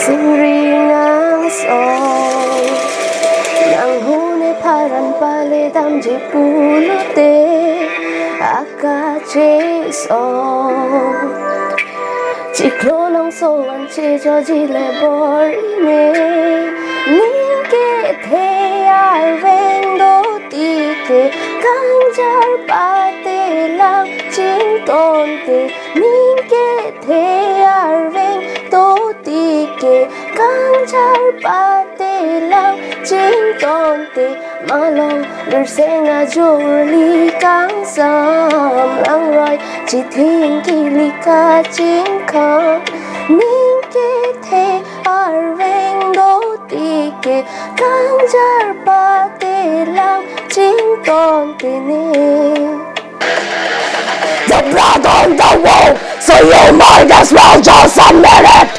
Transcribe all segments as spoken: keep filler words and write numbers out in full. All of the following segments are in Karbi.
Singring angsong, nanghune pharan paledamji pulote, akache song. Chiklo longso an chejoji le bor-ime, ning kethe arveng do tike, kangjar pate lang chingtonte, ning kethe arveng do tike, kangjar pate lang chingtonte, malong lirseng ajurli kangsam langroi, chithing kili kachingkhan, ning kethe arveng do tike, kangjar pate lang chingtonte ne. The blood on the wall, so you might as well just admit it.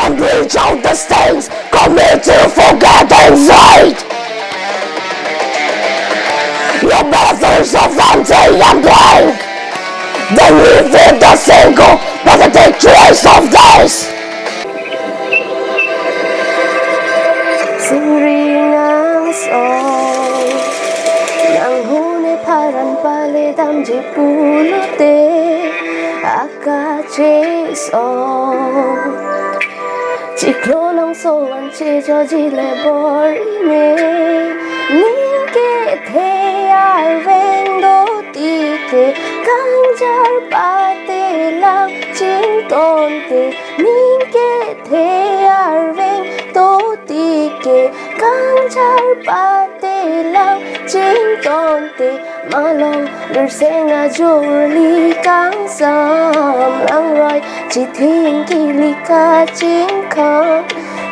And bleach out the stains, commit to forget and hate. Your bathers of empty and blank. Then we feed the single, but the take choice of this. Singring angsong, nanghune pharan paledamji pulote, akache song. Chiklo longso an chejoji le bor-ime, ning kethe arveng do tike, kangjar pate lang chingtonte, ning kethe arveng do tike, kangjar pate lang chingtonte, malong lirseng ajurli kangsam langroi, chithing kili kachingkhan,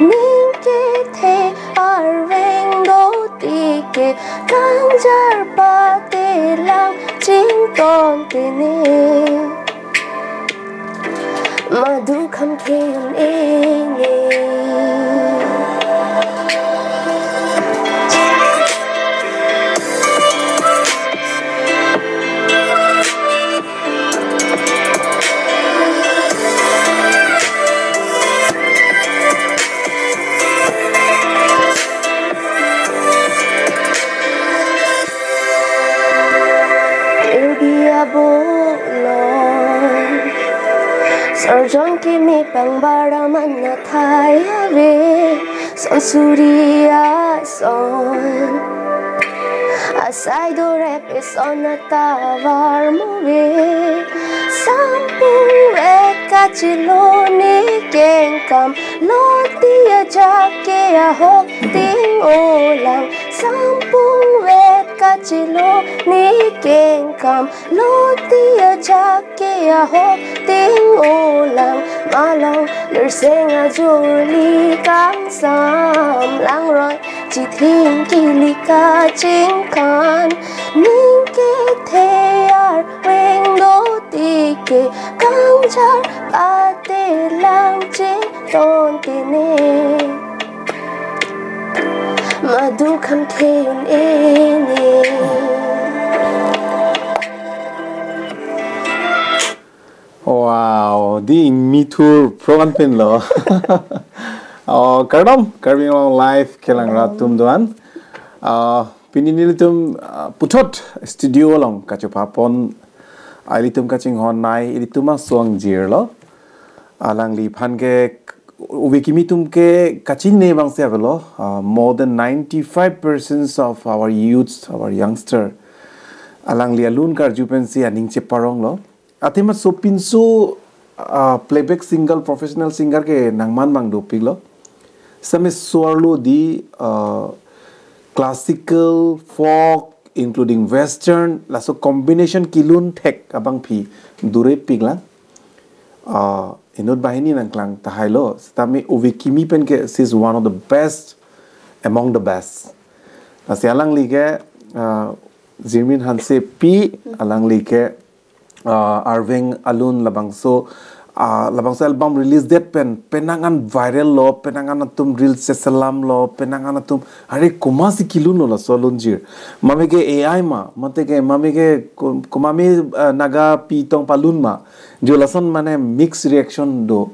ning kethe arveng do tike, kangjar pate lang chingtonte ne. Madu kham khe un-e ne. India bolong. Sarjon kimi pang bara mana thai ave. Son suri ason. Asai do rep ison atavar muve. Sampung vet kachilo ne kengkam. Loti ajak ke ahok ding olang. Sampung vet kachilo ne kengkam. Loti ajak ke ahok ding olang. Malong lirseng ajurli kangsam langroi. Chithing kili kachingkhan. Ning kethe arveng do tike, kangjar pate lang chingtonte ne. Madu kham khe un-e ne. Wow, dei ingmithur program pen lo. Oh, kardom, Karbi Anglong Live kelang rat atum doan. Ah, pini nelitum, ah, puthot studio along kachepapon, ah, ilitum kachinghon nai, ilitum asong jirlo. Alangliphan ke ove kimi atum ke kachine abang si avelo, ah, more than ninety-five percent of our youths, our youngster. Alangli alun karju pensi aning cheparonglo. Athema sopinso, ah, playback singer, professional singer ke nangman abang dopiklo. Same swarlo dei, ah, classical, folk, including western, laso combination kelun thek abangpi durepiklang. Ah, inut banghini nangklang tahailo. Sitame ove kimi pen ke, she's one of the best among the best. Lasi alangli ke, ah, Jirmin Hanse pi, alangli ke, ah, arveng alun labangso, ah, labangso album release date pen, penang an viral lo, penang an atum reels cheselam lo, penang an atum, are komatsi kelun lo laso alun jir. Mame ke A I ma, mate ke mame ke ko-, komatme, ah, Naga pi tong palun ma. Jo lason mane mixed reaction do.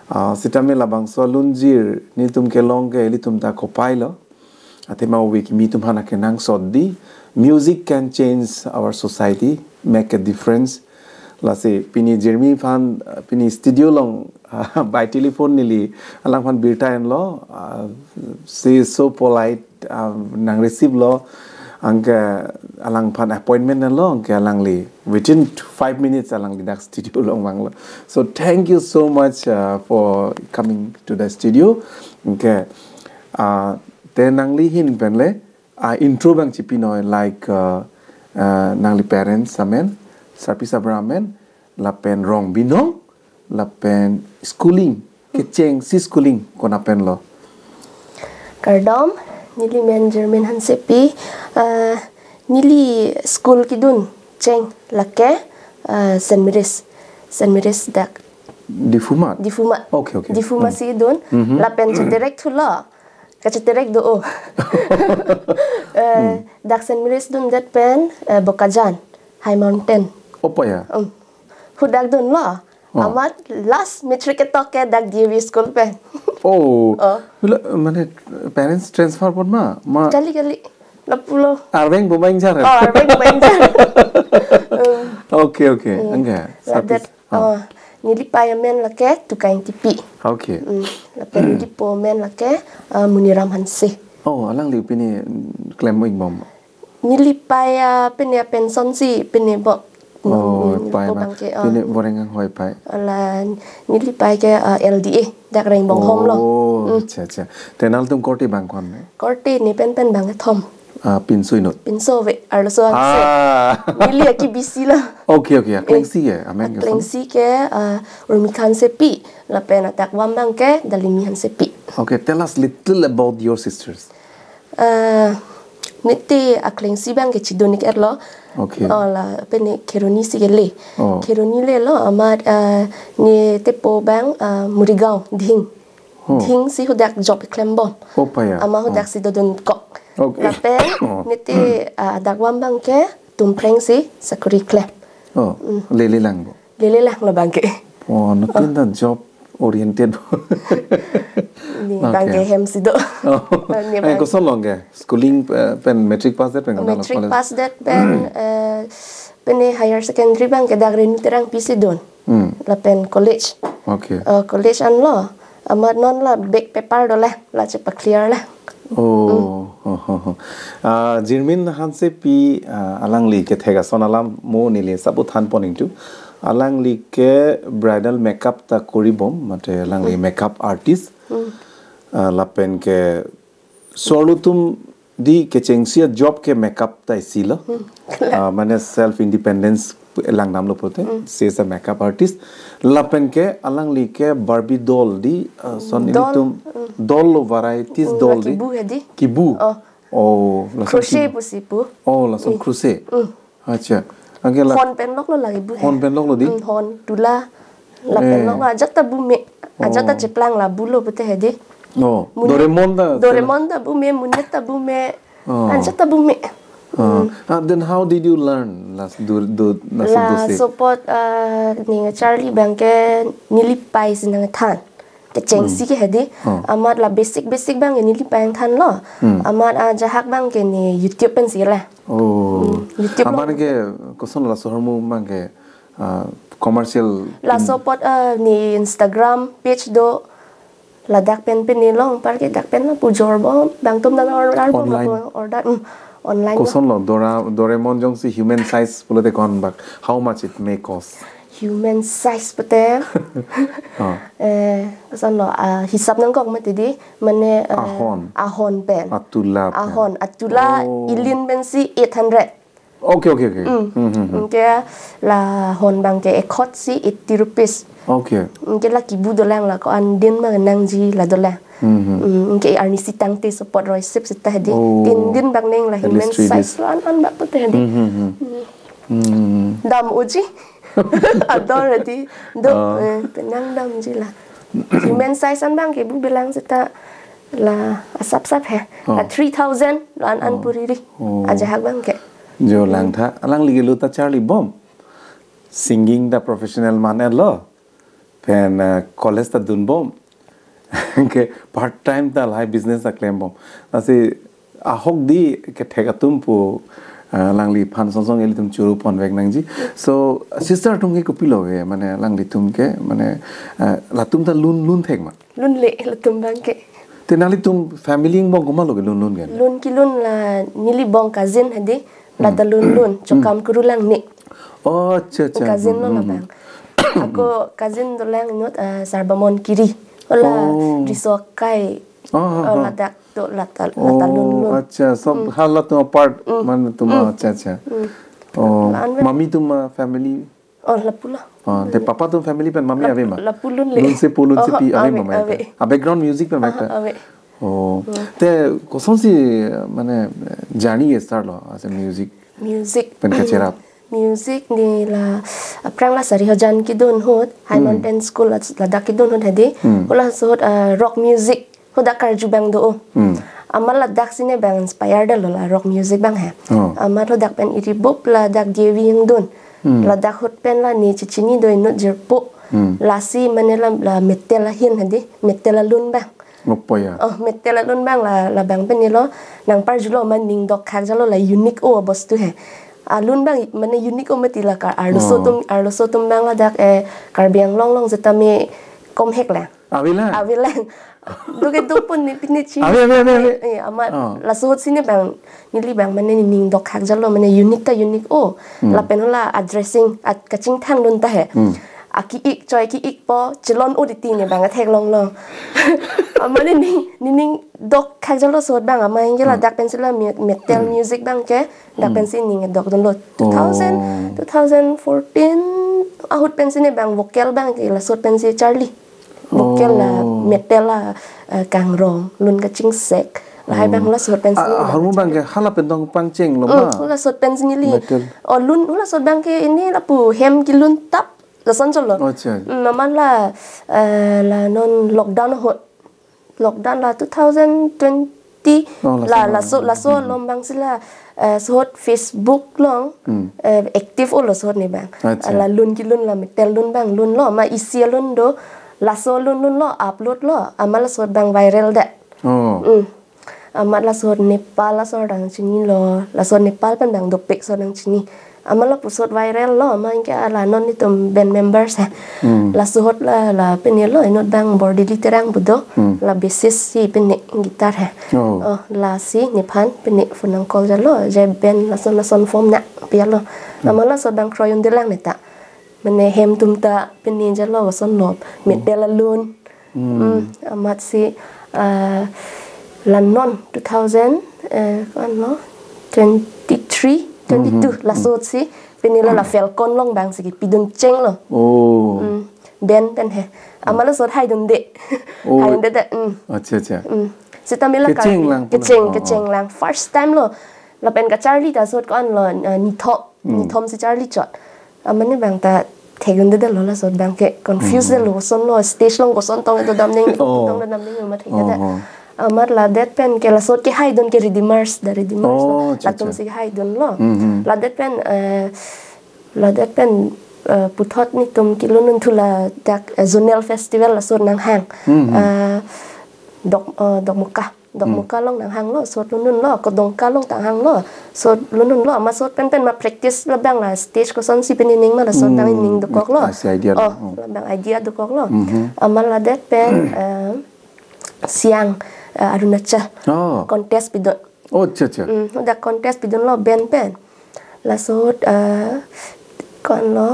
Ah, sitame labangso alunjir nelitum kelong ke ilitum ta kopai lo. Athema ove kimi atum aphan akenangsot di. Music can change our society, make a difference. Lasi pini Jirmin aphan, ah, pini studio along, ah, by telephone neli alangphan birta enlo. Ah, she is so polite, ah, nang receive lo. Anke alangphan appointment enlo, anke alangli within five minutes alangli dak studio along vanglo. So thank you so much, uh, for coming to the studio. Anke, uh, te nangli ahin pen le, uh, intro abang chipinoi, like, uh, uh, nangli parents amen, sarpi sarbura amen, lapen rong binong, lapen schooling, kechengsi schooling kona pen lo. Kardom, neli men Jirmin Hansepi, ah, neli school kedun cheng lake, ah, Saint Mary's, Saint Mary's dak Diphu amat? Diphu amat. Okay, okay. Diphu amat si dun, lapen cheterek thulo, kacheterek do o. Eh, dak Saint Mary's dundet pen, eh, Bokajan, High Mountain. Opa ya? Um. Hadak dunlo. Oh. Amat last matric ketok ke dak D A V school pen. Oh. Oh. Bila, mane parents transfer pon ma? Ma Kali kali. Lapulo. Arveng bumang jar. Oh, arveng bumang jar. Um. Okay, okay. Hmm. Enggak. Ladet, sapis. Oh. Oh, neli pei amen lake Tuka Ingtipi. Okay. Hmm. Lapen neli po amen lake, uh, Muniram Hanse. Oh, alangli pini klem ikbom. Neli pei, ah, pini pension si pini bo. Oh, hmm, pei po ma. Abang ke, ah. Pini boreng anghoi pei. Ala neli pei ke, ah, L D A, dak Rengbong Home lo. Oh, hmm. Acha, acha. Te nangtum korte abang ko-an ne? Korte ne pen pen abang kethom. Ah, pinso inut? Pinso ave, arloso ansi. Ah. Neli aki bisi lo. Okay, okay. Eh, aklengsi ke, amen ke aklengsi ke, ah, Urmikha Hansepi, lapen adak vam abang ke Dalimi Hansepi. Okay, tell us little about your sisters. Eh, neli aklengsi abang ke chidun ik-et lo. Okay. Oh, la, pini Kheroni si kele. Oh. Kheroni le lo, amat, eh, neli tepo abang, eh, Murigaon, Dhing. Oh. Dhing si hadak job klem bom. Opa ya. Amat hadak si dodun kok. Okay. Lapen, oh, neli, eh, adak vam abang ke Tumpreng si sakuri klem. Oh, hmm. Lele lang bo. Lele lang lo abang ke. Oh, nangtum ta job oriented. Ne abang ke hem si do. Okay. Oh. Ne eh, abang koson long ke? Schooling, eh, pen matric pass det pen kona lo college? Matric pass det pen, eh, pen higher secondary abang ke dak Renu Terangpi si dun. Hmm. Lapen college. Okay. Eh, college anlo. Amat non la back paper dolang, la chepa-clear lang. Oh, hmm. Oh, oh, oh. Ah, Jirmin Hansepi, ah, alangli kethek ason alam mo neli sabo than pon ingtu. Alangli ke bridal makeup ta kori bom, mate alangli, hmm, makeup artist. Hmm. Ah, lapen ke so arlotum di kechengsi ajob ke makeup ta isi lo. Hmm. Ah, mane self independence langdam lo pulote. Hmm. She is a makeup artist. Lapen ke alangli ke Barbie doll di, ah, son doll, ilitum, hmm, doll lo, varieties, hmm, doll di. Kibu hedi. Kibu. Oh. Oh, lason crochet kibu pusi pu. Oh, lason, hmm, crochet. Hmm. Acha. Anke la hon pen lok lo lagi bu he. Hon pen lok lo di? Hmm, hon, tula. Lapen, eh, lok lo ajat ta bu me. Ajat ta, oh, cheplang la bu lo pute hedi. Oh, muni-, Doraemon ta, Doraemon ta bu me, Munit ta bu me. Oh. Ajat ta bu me. Oh. Hmm. Ah, then how did you learn las do, do, las la do se? Sopot, eh, ning Charlie abang ke neli pei si nangthan. Kechengsi, hmm, ke hedi. Oh. Amat la basic basic abang ke neli pei nangthan lo. Hmm. Amat ajahak abang ke ne YouTube pen si la. Oh. Hmm, YouTube lo. Amat ke koson laso ahormu abang ke, ah, commercial. Laso apot, ah, ne Instagram page do, ladak pen pen ne long, par ke dak pen la pujor bom, bangtum dan order bom, online, order, hmm, online lo. Koson lo, Dora-, Doraemon jongsi human size pulote ko-an bak, how much it may cost? Human size pute. Ah. Eh, koson lo, ah, hisap nangkok mati di, mane, eh, ahon, ahon pen. Atula pen. Ahon, atula, oh, ilin pensi eight hundred. Okay, okay, okay. Mm. Hmm, hmm, hmm. Anke la hon abang ke ekhot si eighty rupees. Okay. Anke la kibu dolang, la ko-an din ma nangji la dolang. Hmm, hmm. Mm, anke arnisi tangte sopot roi sip seta hedi. Oh. Tin din bak neng la. At least three days. Human size lo an an bak pute hedi. Hmm, hmm, hmm. Hmm. Hmm. Dam uji. Ador hedi. Do, oh, eh, penang damji la. Human size an abang ke bu bilang seta la asap sap he. Oh. La three thousand lo an an, oh, puriri. Oh. Ajahak abang ke. Jo, hmm, langtha, alangli ke lo ta charli bom. Singing ta professional man-et lo. Pen, eh, college ta dunbom. Ke part time ta lahai business ta klembom. Lasi ahok di kethek atum pu, eh, alangliphan song song ilitum churu ponvek nangji. So, sister atum ke kopilo ke, mane alanglitum ke, mane, eh, latum ta lun lun thek ma? Lunle, latum abang ke. Te nanglitum family angbong komatlo ke lun lun ke? Lun kelun la neli angbong cousin hadi, la ta lun lun, Chokam Kuru Langne. Oh, acha, acha. Cousin lo labang. Ako cousin dolang inut, eh, Sarbamon Kiri. Hala, oh, riso akai. Oh, oh, oh, oh, ladak do la ta, la ta lun lun. Oh, acha, sob halatum apart, mane tum, acha, acha. Oh, la-an pen mami atum, ah, family? Oh, lapu lo. Oh, te papa atum family pen mami, lap-, ave ma? Lapu lunle. Lunse po, lunse pi, oh, ave ma, ave, mami ave. Ah, background music pen, ah, mami ta? Ave. Oh. Te kosonsi, mane, journey ke start lo, ase music? Music. Pen kacherap. Music neli la, aphrang la Sarihajan kedun ahut, High Mountain School la, ladak kedun ahut hadi. Hula ahut, ah, rock music hadak karju abang do. Amat ladak si ne abang inspire detlo la rock music abang he. Oh. Amat hadak pen iribup ladak J V angdun. Ladak ahut pen la ne chechini do inut jirpo. Lasi mane la, la metal ahin hadi, metal alun abang. Opo ya? Oh, metal alun abang la, labang pen neli lo, nangparjulo mane ning dokkhak jalo la unique o bostu he. Alun abang mane unique o mati la ka, arloso atum, arloso atum abang ladak, eh, Karbi Anglong along setame komhek lang. Avelang? Avelang. Do kedo pon ne pine chi. Ave, ave, ave, ave. Eh, amat, oh, laso ahut si ne abang, neli abang mane ning dokkhak jalo, mane unique ta unique o. Lapen hala a-dressing, a-kachingthang dun ta he. Aki-ik, choi ki-ikpo, chelon o titi ne abang athek longlong. Amat ne ning, ne ning dokkhak jalo laso ahut abang, amat anke ladak pensi la mu-, metal music abang ke, dak pensi ning dokdunlo. Two thousand, oh, two thousand fourteen ahut pensi ne abang vocal abang ke laso ahut pensi charli. Vocal la, oh, metal la, eh, kangrong, lun kachingsek. Lahai abang, oh, laso ahut pensi, ah, ne ahormu abang ke hala pen tong pangchenglo ma? Hmm, laso ahut pensi neli. Metal. Oh, lun, laso ahut abang ke ne lapu hem kelun tap, lason chotlo. Oh, acha. Hmm, amat la, eh, la non lockdown ahut. Lockdown la two thousand twenty. Oh, la, laso, laso, laso along abang si la, eh, laso ahut Facebook along, eh, active olo laso ahut ne abang. Acha. La lun kelun la metal lun abang lunlo, ma isi alun do, laso lun lunlo, upload lo, amat laso ahut abang viral det. Oh. Hmm. Amat laso ahut Nepal laso ahut nangchinilo, laso ahut Nepal pen abang dopik laso ahut nangchini. Amat lapuson viral lo, amat anke la non netum band members he. Hmm. Laso ahut la, la pine lo, inut abang Bordili Terang pu do, hmm, la bassist si pine guitar he. Oh. Oh, lasi nephan pine phone nang call jalo, je band lason lason form nangpi lo. Hmm. Amat laso ahut abang kroi-un detlang neta. Mane hem atum ta pine jalo lason lo, metal alun. Hmm. Hmm, amat si, ah, la non two thousand, eh, ko-an lo, twenty-three, twenty-two, hmm, hmm, laso ahut si, pine la, la Falcon along abang si kepidun chenglo. Oh. Hmm, band pen he. Amat laso ahut haidunde. Oh. Haidunde, hmm. Acha, acha. Hmm. Setame la kecheng Karbi lang pula. Kecheng, oh, kecheng, oh, lang. First time lo. Lapen kacharli ta laso ahut ko-an lo, eh, nithom. Hmm. Nithom si charli chot. Amat ne abang ta thekdunde detlo laso ahut abang ke confuse, hmm, detlo, koson lo, stage along koson tong dodam nangji, oh, tong dodam nangji amat thekdunde. Oh, oh. Amat ladet pen ke laso ahut kehaidun ke Redeemers, The Redeemers lo. Oh, acha, latum, acha, si haidunlo. Hmm, hmm. Ladet pen, eh, ladet pen, eh, puthot netum kelun-un thu ladak, eh, zonal festival laso ahut nanghang. Hmm, hmm. Eh, Dok, eh, Dokmoka. Dokmoka, hmm, along nanghanglo, laso ahut lun-unlo, Kodongka along ta hanglo, laso ahut lun-unlo, amat laso ahut pen pen ma practice labang la stage kosonsi pine ning ma laso ahut, hmm, abang ning dokoklo. Asi idea lo. Oh, hmm, labang idea dokoklo. Mhm. Amat ladet pen, eh, Siang, eh, Arunachal. Oh. Contest pidun. Oh, acha, acha. Hmm, hadak contest pidunlo band pen. Laso ahut, eh, ko-an lo,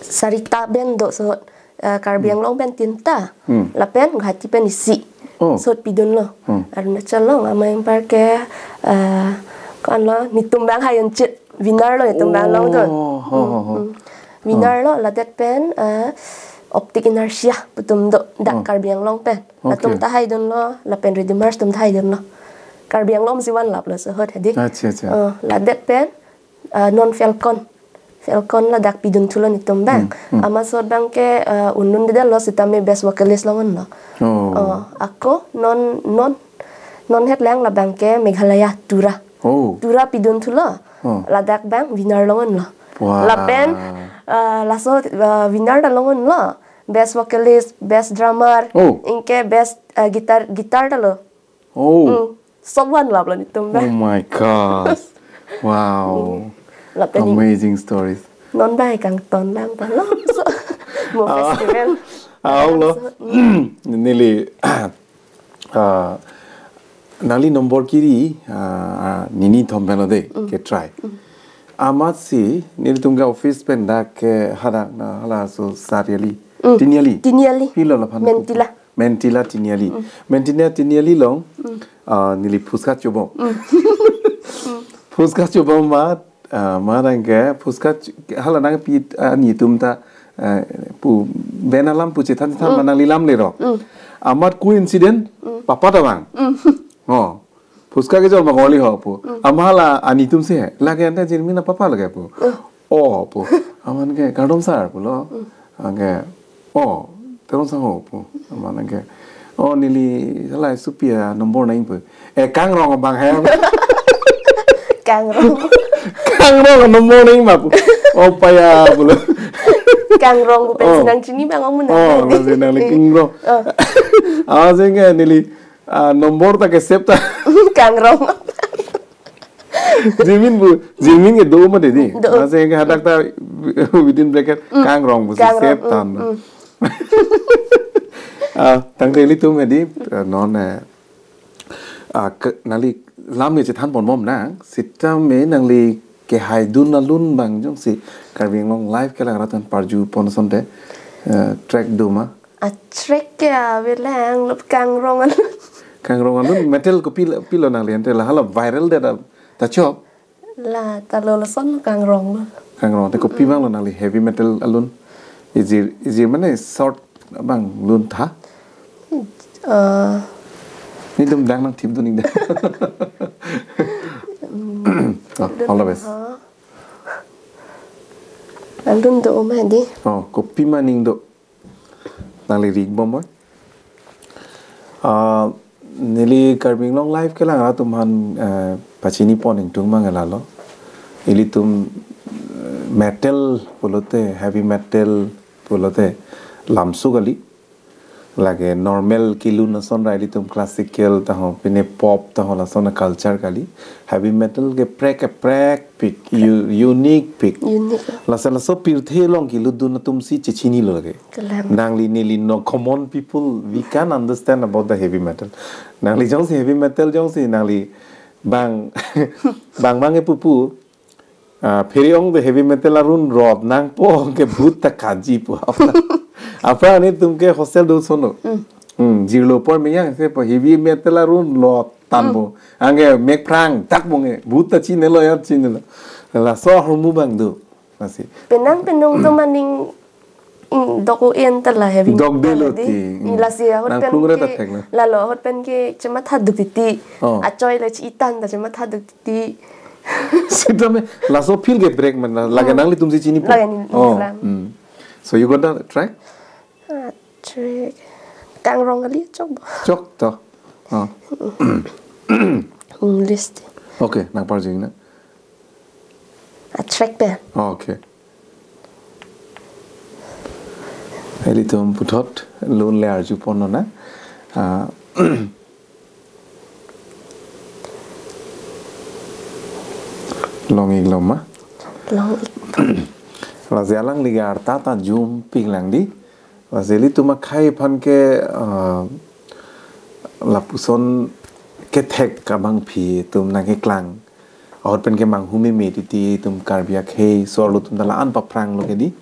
Sarita band do laso ahut. Eh, Karbi, hmm, Anglong pen tinta. Hmm. Lapen Guwahati pen isi. Oh. Laso ahut pidunlo. Hmm. Arunachal along amat anpar ke, eh, ko-an lo, netum abang hai-un chit. Winner lo netum abang along do. Oh, ho, ho, ho. Hmm, hmm. Winner, oh, lo, ladet pen, eh, Optic Inertia pu atum do, dak, oh, Karbi Anglong pen. Latum, okay, ta haidunlo, lapen Redeemers atum ta haidunlo. Karbi Anglong si vanlaplo laso ahut hadi. Acha, acha. Oh, ladet pen, eh, non Falcon. Falcon ladak pidun thulo netum abang. Hmm, hmm. Amat laso ahut abang ke, eh, un-unde detlo setame best vocalist along unlo. Oh. Oh, ako non, non, non het lang labang ke Meghalaya Tura. Oh. Tura pidun thulo. Oh. Ladak abang winner along unlo. Wah. Lapen, eh, laso, eh, winner ta along unlo. best vocalist, best drummer, Oh. anke best uh, guitar guitar ta lo. Oh. Hmm. Sob van lap lo netum Oh dak. My gosh. Wow. Lap tadi. Amazing stories. Non bai kangton lang pa lo. So, mo Ah. festival. Aung lo. Neli ah, nangli nombor kiri ah, ah, nini thom pen lo de ke try. Amatsi nelitum ke office pen dak ke hadak na hala so Sariali. Tiniali. Tiniali. Pilo laphan. Mentila. Mentila Tiniali. Mentila Tiniali along. Ah, neli phuska chobom. Phuska chobom amat ah, amat anke phuska ch- hala nangpi ah, netum ta ah, pu ben alam pu chethan than ma nangli lam le ro. Amat coincident papa ta vang. Oh. Phuska kejor ma kali ho pu. Amat hala anetum si he. Lake anta Jirmin apapa lake pu. Oh pu. Amat ke kardom sir pulo. Anke oh, terus ho pu. Amat anke oh neli hala supi a nombor nang pu. Eh, Kangrong abang he. Kangrong. Kangrong nombor nang ma pu. Oh paya pulo. Kangrong pu pen Oh. Si nangchini bang ong muna. Oh, nasi nangli Kangrong. Ah, sehingga neli ah, nombor ta ke save ta. Kangrong. Jirmin pu, Jirmin ke do ma de di. Do. Nasi ke hadak ta within bracket Kangrong pu si Kangrong, save tan. Ah, tangte ilitum he di ah, non eh, ah, ke- nangli lam ni chethan pon bom nang, sitame nangli kehaidun alun bang jongsi Karbi Anglong Live kelang rat an parju pon asonte eh, track do ma. A track ke avelang lo Kangrong alun. Kangrong alun metal kopi pilo nangli ante la hala viral de da ta chop. La ta lo lason Kangrong lo. Kangrong te kopi bang lo nangli heavy metal alun. Ijir ijir mane short bang lun tha. Eh, Netum dang nangthip dun ning de. Oh, all the best. Alun do ma di. Oh, kopi ma ning do. Nangli rik bom oi. Ah, neli Karbi Anglong Live kelang rat atum aphan eh, pachini pon ingtung mang lalo. Ilitum eh, metal pulote, heavy metal pulote lamsu kali. Lake normal kelun ason ra ilitum classical ta ho, pine pop ta ho lason a culture kali. Heavy metal ke prek ke prek pik, u- unique pik. Unique. Laso laso pirthe along kelun dun atum si chechini lo lake. Kelang. Nangli neli no common people, we can understand about the heavy metal. Nangli jongsi heavy metal jongsi nangli bang bang bang e pupu. Ah, phere ong the heavy metal arun rot nangpo ke bhut ta kaji pu. Apra apra netum ke hostel do sono. Hmm, jirlo por meyang se po heavy metal arun lot tan po. Ange mek phrang tak mo nge bhut ta chinelo ya chinelo. Laso ahormu bang do. Nasi. Penang penung to maning mm, dok un ta la heavy. Dok de lo Di. ti. Ni lasi ahut pen Nangplung re ta ke- thek na. Lalo ahut pen ke chematha duk titi. Oh. Achoi le chi itan ta chematha duk titi. Sitame laso feel ke break man la- lake nanglitum si chini po. Lake ni- Oh. Islam. Hmm. So you got the track? A track. Kangrong kali chok bo. Chok to. Oh. English ti. Okay, nang parjing na. A track pen. Oh, okay. Ilitum puthot lun le arju pon na. Ah, long ik loma. Long ik. Lasi alangli ke arta ta jum pik lang di. Lasi ilitum akhei aphan ke ah, lapuson kethek abangpi atum nangkeklang. Ahut pen ke manghumeme titi atum Karbi akhei, so-arlo atum ta la-an paphrang lo ke di.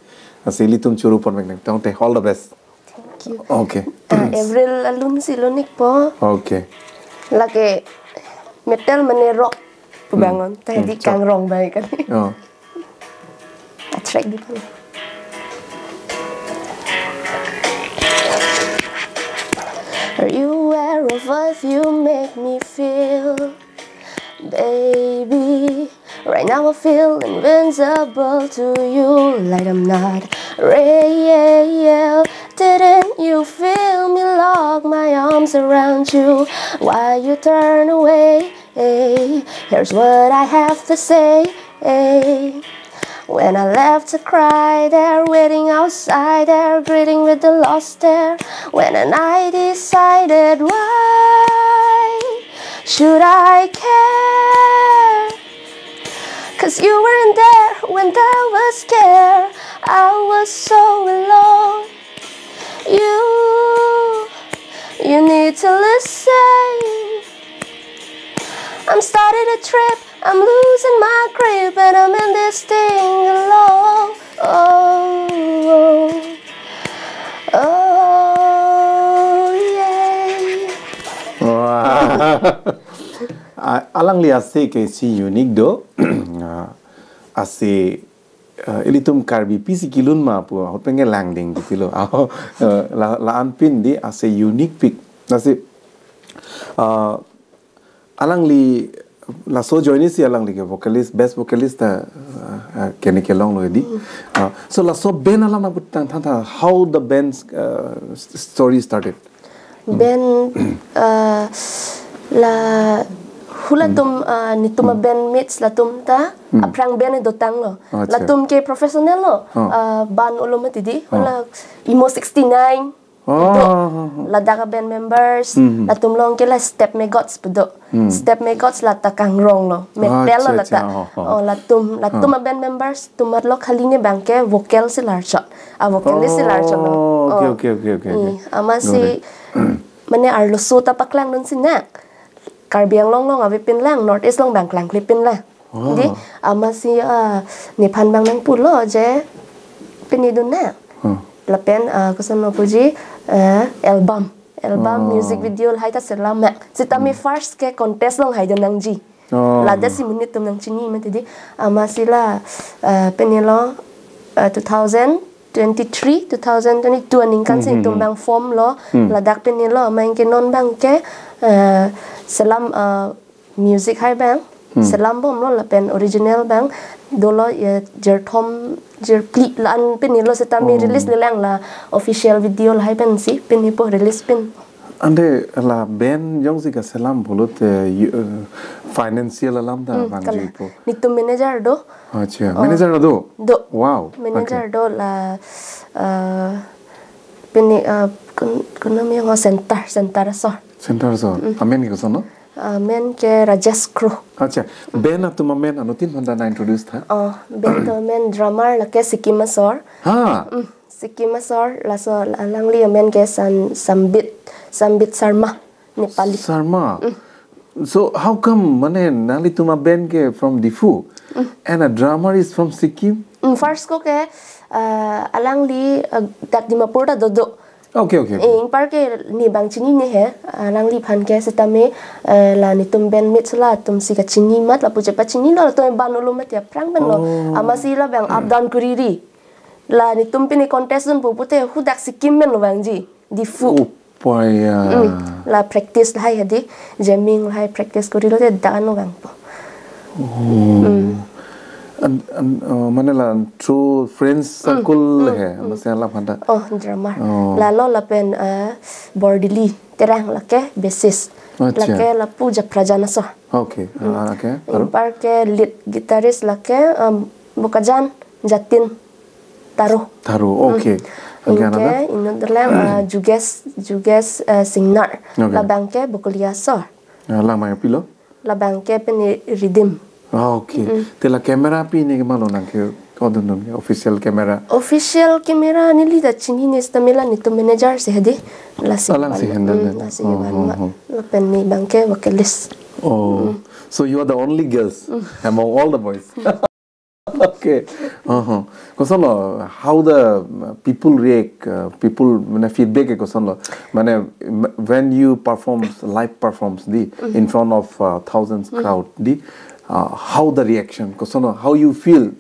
Lasi ilitum churu pon vek nangtong te, all the best. Thank you. Okay. Ah, Avril alun si lun ik po. Okay. Lake metal mane rock pu bang on. Tadi Hmm, chok. Kangrong bai kali. Oh. A track di pala. Are you aware of what you make me feel? Baby, right now I feel invincible to you, like I'm not real. Didn't you feel me lock my arms around you? Why you turn away? Here's what I have to say. When I left to cry there, waiting outside there, greeting with the lost there. When and I decided, why should I care? Cause you weren't there when there was care. I was so alone. You, you need to listen. I'm starting a trip, I'm losing my grip, and I'm in this thing alone. Oh, oh, oh, yeah. Wah. A- Alangli ase ke si unique do. Ah, ase, ah, ilitum Karbi pisi kelun ma pu ahut pen ke langding gitu lo. Ah, eh, la la-an pin di ase unique pik. Ase, ah, alangli laso ajoine si alangli ke vocalist, best vocalist ta, ah, ah, kene kelong lo di. Ah, so laso band alam abut tang tang tang, how the band's, ah, s- story started. Band, uh, la hulatum, uh, netum a-bandmates latum ta aphrang band dotang lo. Acha. Latum ke professional lo. Oh. Uh, band olo mati di. Oh. La Emo sixty-nine. Oh. Do. Ladak a-band members. Mhm. Latum along ke la Step Maggots pu do. Hmm. Step Maggots la ta kangrong lo. Metal lo Acha, la ta. acha. Oh, oh. Oh, latum, latum a-band members. Tumat lo khali ne bang ke vocal si larchot. A vocal si larchot lo. Oh, okay, Oh. okay, okay, okay, okay. Eh, amatsi Got it. mane arloso ta paklangdun si nang. Karbi Anglong along ave pin lang, North East along bang klangkle pin lang. Oh. Di, amatsi, ah, nephan bang nangpulo je pini dun nang. Oh. Lapen, ah, koson lo puji, eh, album. Album, Oh. music video lahai ta selam nang. Sitame first ke contest along haidun nangji. Oh. Ladak si monit atum nangchini mati di. Amatsi la, eh, pini lo, eh, two thousand twenty-three, two thousand twenty-two aningkan si Mhm. netum bang form lo. Hmm. Ladak pini lo, main ke non bang ke, eh, selam, eh, music hai bang. Hmm. Selam bom lo lapen original bang. Dolo ya jirthom, jirphli la-an pini lo sitame Oh. release le lang la official video lahai pensi pini po release pin. Ante la band jongsi kaselam pulote, you, eh, financial alam ta Hmm, bang kala. Ji po. Netum manager do. Acha, Oh. manager do? Do. Wow. Manager Okay. do la, uh, pini, uh, kun, kunam yang ho center, center so. Center so. Amen ke koson lo? Uh, amen ke Rajesh Kro. Acha, band atum amen anuttin aphan ta nang introduce tha. Oh, band atum amen drummer lake Sikkim asor. Ha. Mm, Sikkim asor laso alangli amen ke San, Sambit, Sambit Sharma, Nepali. Sharma. So how come mane nanglitum a-band ke from Diphu and a drummer is from Sikkim? Mm, first ko ke, uh, alangli, uh, dak Dimapur ta dodo. Okay, okay, okay. Eh, ingpar ke ne bang chinine he, alangliphan ke sitame, eh, la netum bandmates latum si kachini mat lapu chepachini lo, latum band olo mat ya aphrang pen lo. Oh. Amatsi la bang up down kuriri. La netum pini contest dunpo pute hadak Sikkim pen lo bangji. Diphu. Upaya. Mm. La practice lahai hadi, jamming lahai practice kuri lote dak ano bangpo. Oh. And, and, uh, mane la through friends circle he, masi la aphan ta. Oh, drummer. Oh. Lalo lapen, eh, Bordili Terang lake bassist. Acha. Lake lapu Japrajan aso. Okay. Ah, okay. Aro? Ingpar ke lead guitarist lake, um, Bokajan Jatin Taro. Taro. Okay. Okay, Ingke another? inut dolang, uh, Juges, Juges, uh, Singnar. Okay. Labang ke Bokolia asor. Ah, lang mai pilo? Labang ke pini Riddim. Ah, okay. Te la camera pi ne kemalo nangke, kodun nangke official camera? Official camera neli ta chinine sitame la netum manager si hadi. Lasi. Ah, lasi ban-, handle mm, dun. lasi Oh, ban oh, ma. Oh. Lapen ne bang ke vocalist. Oh. So you are the only girls among all the boys. Okay. Uh-huh. Koson lo, how the, uh, people react, uh, people, mane, feedback ke koson lo? Mane, m-, when you perform, live performs di, in front of, uh, thousands crowd di, uh, how the reaction? Koson lo, how you feel?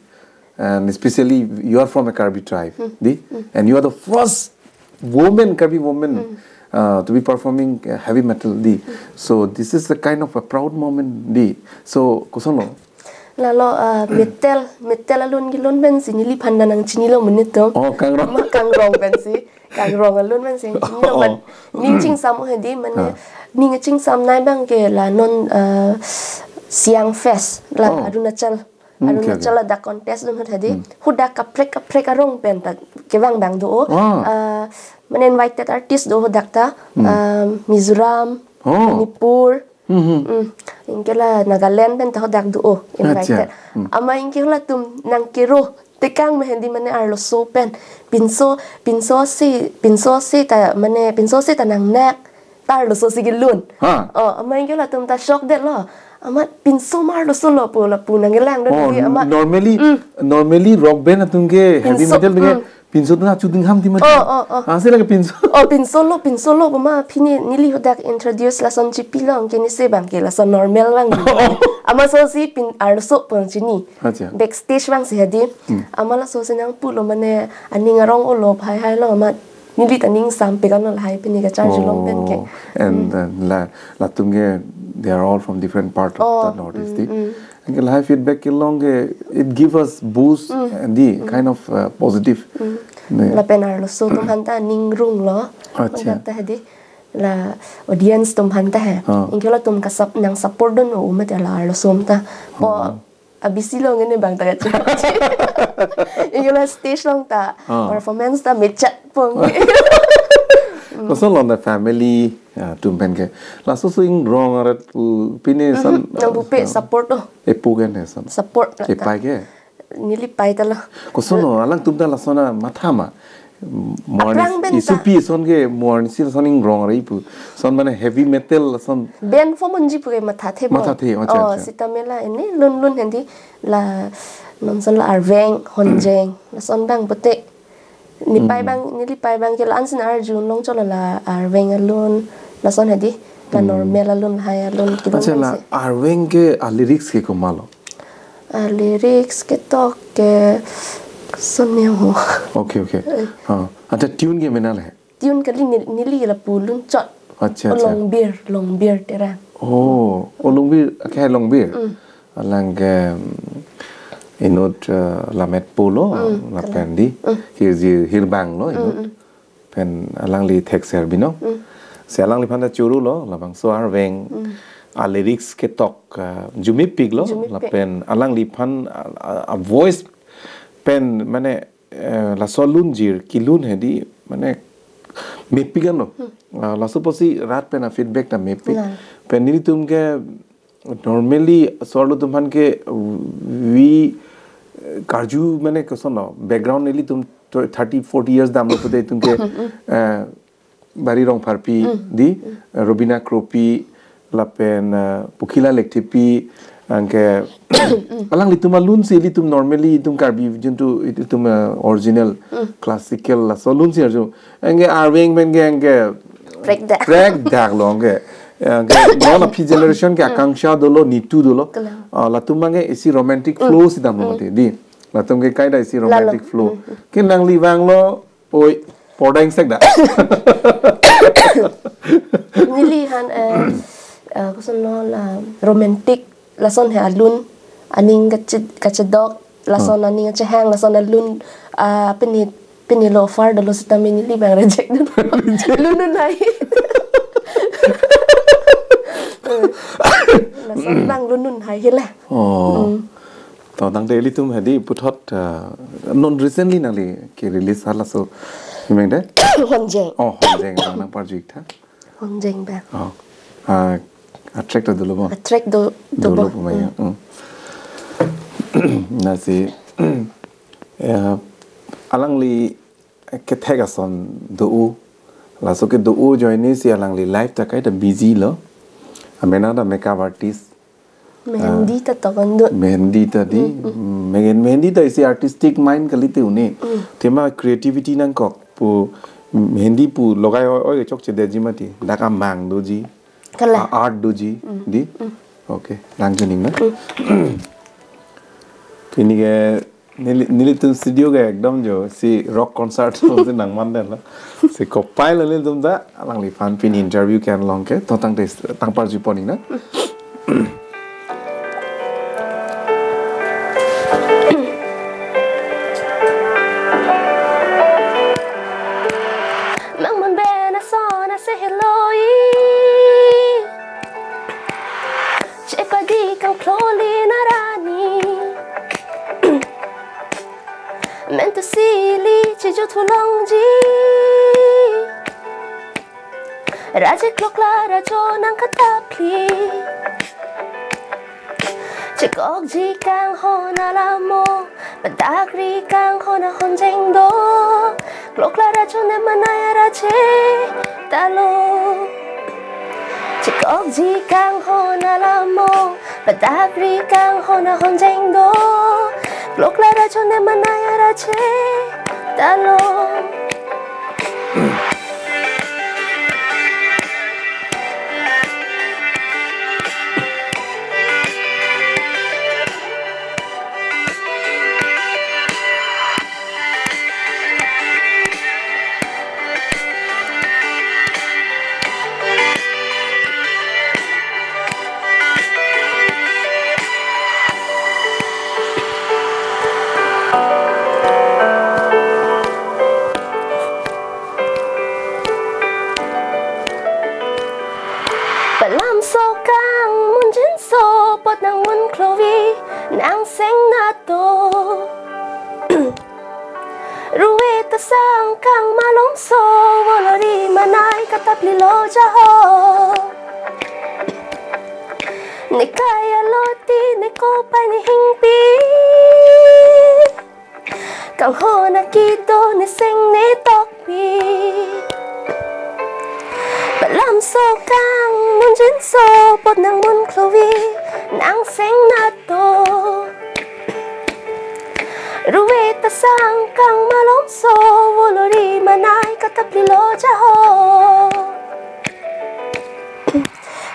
And especially you are from a Karbi tribe di, and you are the first woman, Karbi woman, uh, to be performing, uh, heavy metal di. So this is a kind of a proud moment di. So koson lo? Lalo, uh, metal, metal alun kelun pensi neliphan ta nangchinilo monit atum. Oh, kangrong. Ma kangrong pensi. Kangrong alun pensi nangchinilo. Oh. But ning chingsam hadi mane, ah, ning chingsam nai bang ke la non, uh, Siang Fest la, oh, Arunachal. Hmm, okay, okay. Arunachal adak contest dun ahut hedi. Hmm. Hadak kaprek kaprek arong pen ta kevang abang do. Ah. Ah, mane invited artist do hadak ta. Hmm. Ah, Mizoram, Oh. Manipur. Hmm, hmm. Hmm. Anke la Nagaland pen ta hadak do invited. Acha. Hmm. Amat anke halatum nangkero tekang mehdi mane arloso pen. Pinso, pinso si, pinso si ta mane pinso si ta nangnak. Ta arloso si kelun. Ha. Oh, amat anke latum ta shock detlo. Amat pinso ma arloso lo pu lapu nangkelang do. Oh, di amat normally, Mm. normally rock band atum ke heavy Pinso, metal atum ke mm. pinso atum achu dingham ti mati. Oh, oh, oh. Ansi lake pinso. Oh, pinso lo, pinso lo, ma pini neli hadak introduce lason chipilong ke ni se abang ke lason normal abang. Oh. Amat laso si pin arloso pon chini. Acha. Backstage abang si hedi. Hmm. Amat laso si nangpulo mane aning arong olo phai hai lo amat neli ta ning sampik ano lahai pini kacharjulong pen ke. Oh, and, Hmm. uh, la, latum ke, they are all from different part of Oh, the Northeast, mm, di. mm. Anke lahai feedback kelong ke, it give us boost Mm. and the Mm. kind of, uh, positive. Mm. Ne. Lapen arloso atum aphan ta ning rung lo. Acha. Hadak ta hedi. La audience atum aphan ta he. Ah. Anke latum ka sap-, nang support dun o umat la arloso atum ta. Po Oh. abisi long ini abang ta kachi. Anke la stage along ta Ah. performance ta mechat pong. Koson lo na family, ya, atum pen ke. Laso so ingrong arat pu pine san, Mhm. Nangpupe ah, support to. Epu kan ya san. Support na ta. Epai ke. Neli pai ta lo. Koson lo, alangtum ta lason amatha ma. Morning Aphrang pen ta. Isupi son ke morning si son ingrong rai pu. Son mane heavy metal son. Band form unji pu ke mathathe bo. Mathathe, acha, Oh, acha. Sitame la ini lun lun hedi la non son la arveng, honjeng, lason abang pute. Nipai Hmm. abang, neli pai abang ke la ansin arjulong chot la arveng alun, lason hedi, la Hmm. normal alun, hai alun, kedam Acha, la si. Arveng ke a lyrics ke komatlo? A lyrics ketok ke son ne ho. Okay, okay. Eh. Ha. Acha tune ke mena le? Tune kali neli, neli lapu lun chot. Acha, acha. Longbir, Longbir Terang. Oh, oh, Longbir, ke Longbir. Mm. Alang ke, mm, inut, eh, Lammet Polo, Mm, lapen kali. Di, Mm. Hirji Hirbang lo, inut. Mm, mm. Pen alangli thekser binong. Mm. Si alangliphan ta churu lo, labangso arveng. Mm. A lyrics ketok, eh, jumipik lo, Jumipik. Lapen alangliphan a, a, a voice pen mane eh, laso lunjir kelun hedi mane mepik ano. Hmm. Ah, laso apotsi rat pen a feedback ta mepik. Nah. Pen nelitum ke normally so arlo atum aphan ke we, eh, karju mane koson lo background nelitum thirty, forty years damlo pute itum ke, eh, Bari Rongpharpi Mm. di, Mm. Robina Kropi, lapen, eh, Pokila Lekthepi, anke alanglitum alun si ilitum normally itum Karbi juntu itum, eh, original Mm. classical laso alun si arju. Anke arveng pen ke anke Prek dak. Prek dak lo anke. Anke non aphi generation ke Mm. akanksha dolo, nitu dolo. Kalang. Ah, latum anke isi romantic Mm. flow si dam Mm. mati di. Latum ke kaida isi Lalo. romantic flow. Mm. Ke nangli vanglo, Oi, porda ingsek da. Neli han, eh, eh, koson lo la romantic lason he alun aning kache-, kachedok lason Hmm. aning kachehang lason alun, ah, pini, pini lo offer dolo sitame neli abang reject dun. Reject. Lun dun hai. Lason abang lun dun hai hila. Oh. Hmm. To tangte ilitum hedi puthot, uh, non recently nangli ke release halaso himeng de? Honjeng. Oh, Honjeng abang nangparju ik tha. Honjeng abang. Oh. Ah, a track ta dolo bo? A track do, do Dolo bo. bo ma ya. Hmm. Hmm. Lasi, ya, alangli kethek ason do-o. Laso kedo-o ajoine si alangli life ta kaita busy lo. Amena ta makeup artist. Mehendi ta tokon do. Mehendi ta di. Mm, mm. Mehen-, mehendi ta isi artistic mind kalite une. Mm. Tema creativity nangkok pu mehendi pu logai oi, oi chokche detji mati. Dak amang doji. Kalang. A-, art doji. Mm. Di. Mm. Okay. Lang chuning na. Mm. Pini ke neli, nelitum studio ke ekdom jo si rock concert si nangman den lo. Si kopai lo nelitum ta alangliphan pini interview ke-en long ke to tangte tangparju pon ik na. Nangman ben ason ase heloi. Chepadi kangkloli narani. Thulongji. Raje kloklar ajo nangkatapli. Chekokji kanghon alamo, padakri kanghon ahonjeng do. Kloklar ajo ne manai araje talo. Chekokji kanghon alamo, padakri kanghon ahonjeng do. Kloklar ajo ne manai araje talo. Palamso kangmunjinso apot nangmun klovi nangseng nato. Ruve ta sang kangmalomso, volori manai kataplilo jaho. Ne kai aloti, ne kopai, ne hingpi. Kanghon akido, ne seng ne tokpi. Palamso kangmunjinso apot nangmun klovi nangseng nato. Ruve ta sang kangmalomso, volori manai kataplilo jaho.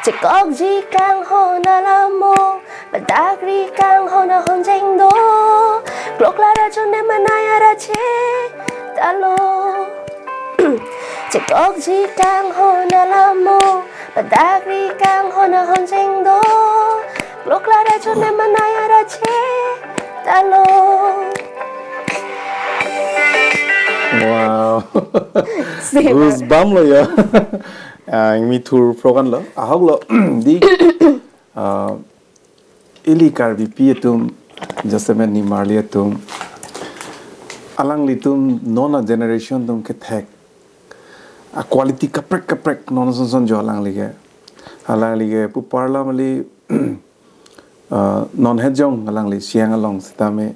Chekokji kanghon alamo, padakri kanghon ahonjeng do. Kloklar ajo ne manai araje talo. Chekokji kanghon alamo, padakri kanghon ahonjeng do. Kloklar ajo ne manai araje talo. Wow. Same. Goosebump lo ya. Ah, ingmi thur program lo. Ahok lo. Di, ah, ili Karbipi atum, jasemet nimarli atum, alanglitum non a-generation atum kethek a-quality kaprek kaprek non son son jo alangli ke. Alangli ke pu parla mali, ah, non hejong alangli Siang along sitame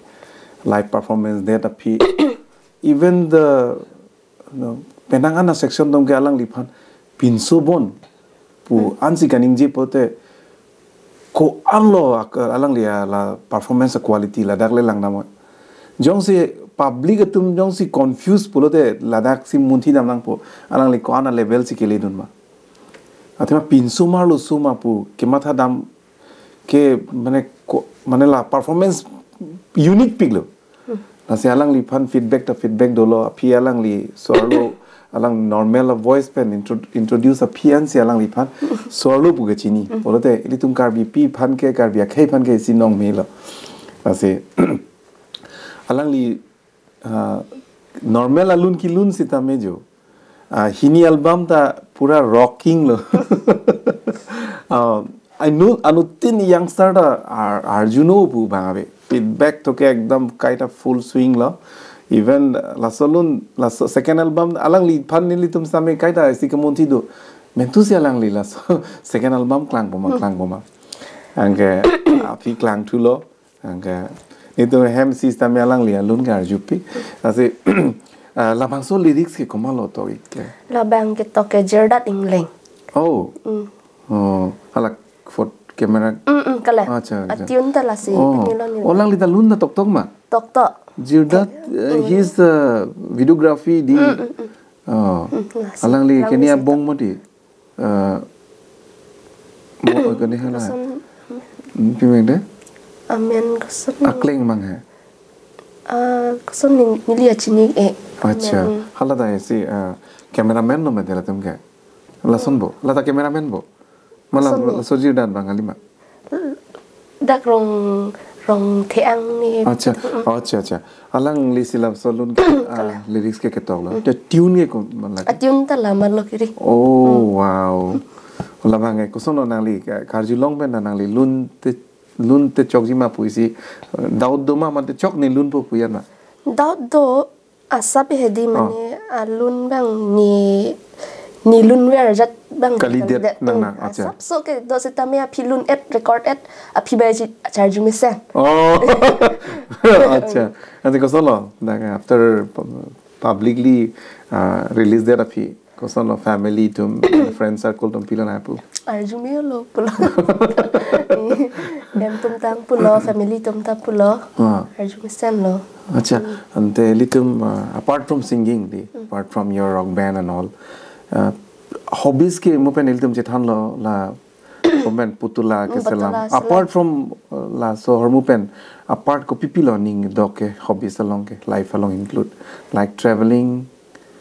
live performance det aphi. Even the, no, penang ana section atum ke alangliphan pinso bon pu ansi kaningje pulote ko-an lo ak-, alangli a la performance quality ladak le lang damnon. Jongsi public atum jongsi confuse pulote ladak si munthi dam nangpo, alangli ko-an a-level si keledun ma. Athema pinso marlo so ma pu kematha dam ke mane ko, mane la performance unique pik lo. Lasi alangliphan feedback ta feedback dolo, aphi alangli so-arlo alang normal a-voice pen intro-, introduce aphi ansi alangliphan so-arlo pu kachini. Pulote ilitum Karbipi aphan ke, Karbi akhei aphan ke isi nong melo. Lasi alangli, ah, normal alun kelun sitame jo. Ah, hini album ta pura rocking lo. Ah, I know, anuttin youngster ta ar-, arjuno pu bang ave. Feedback to ke ekdom kaita full swing lo. Even, ah, laso alun, laso second album alangliphan nelitum sitame kaita isi kemunthi do. Mentu si alangli laso second album klangpo ma, klangpo ma. Anke, ah, aphi klangthulo. Anke, itum hem sitame alangli alun ke arjupi. Lasi, ah, labangso lyrics ke komatlo tok ik ke? Labang ketok ke Jirdat Ingleng. Oh. Mm. Oh, hala phot camera. Mm, mm, kala. Acha, acha. A-tune ta lasi, oh, pini lo ni. Oh, alangli ta lun ta toktok ma? Toktok. Jirdat, eh, mm, he's the videography di. Mm, mm, mm. Oh. Mm, lasi. Alangli, alangli kenia si bong tok. Mati. Eh, mo, eh, kene hala. Koson. Hmm, pimeng de? Amen koson. Akleng mang he. Ah, koson ni, neli achini eh. Acha. Amen. Hala ta isi, eh, cameraman lo mati latum ke. Lason bo. Lata cameraman bo. Mala, koson ni. Laso Jirdat bang kali ma. Dak Rong, Rongtheang ni. Acha, mm, acha, acha. Alangli si laso alun ke, ah, kala. Lyrics ke ketok lo. Mm. Te tune ke ko malak. A-tune ta la Marlo Kiri. Oh, mm, wow. Labang ke koson lo nangli ka-, karjulong pen nangli lun te, lun te chokji ma pu isi, eh, doubt do ma, mate chok ne lunpo pu yan ma? Doubt do, Asap hedi, mane alun bang ni, ni lun ver jat bang kalidet kalidet. Nang Hmm, nang, acha. Asap so kedo sitame aphi lun et record et aphi bai chi charju mesen. Oh. Acha. Ante kosonlo, dak after pu-, publicly uh, release det aphi, kosonlo, family atum, friend circle atum pilo nangpu? Arju melo pulo. Em atum tang pulo, family atum ta pulo. Ah. Arju mesenlo. Acha, ante ilitum, uh, apart from singing, di, apart from your rock band and all, uh, hobbies ke mo pen ilitum chethanlo la, mo pen putula ke Hmm, selam. Putula selam. Apart from, uh, laso ahormu pen, apart kopi pilo ning dok ke hobbies along ke, life along include, like traveling?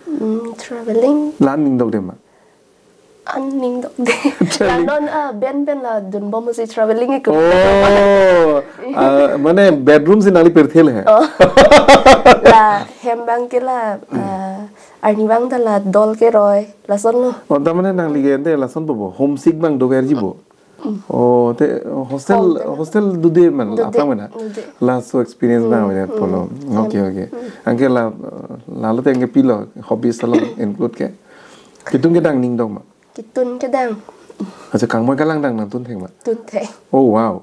Hmm, traveling. La ning dok de ma? An ning dok de. Traveling. La non, ah, band band la dunbom si traveling ikut. Oh, ah, mane bedroom si nangli pirthel he. Oh. La hem bang ke la, ah, arni bang ta la dol keroi, lasonlo. Oh, ta mane nangli ke ante lason bobo, homesick bang doverji bo. Oh, te hostel, Home te. Hostel dude man, dude, apang mana? Dude. Laso experience bang Hmm, mana hmm. Polo. Okay, okay. Anke la, lalo te anke pilo, hobbies along include ke? Ketun kedang ning dok ma? Ketun kedang. Acha, kangmoi kalangdang nangtun thek ma? Tun thek. Oh, wow.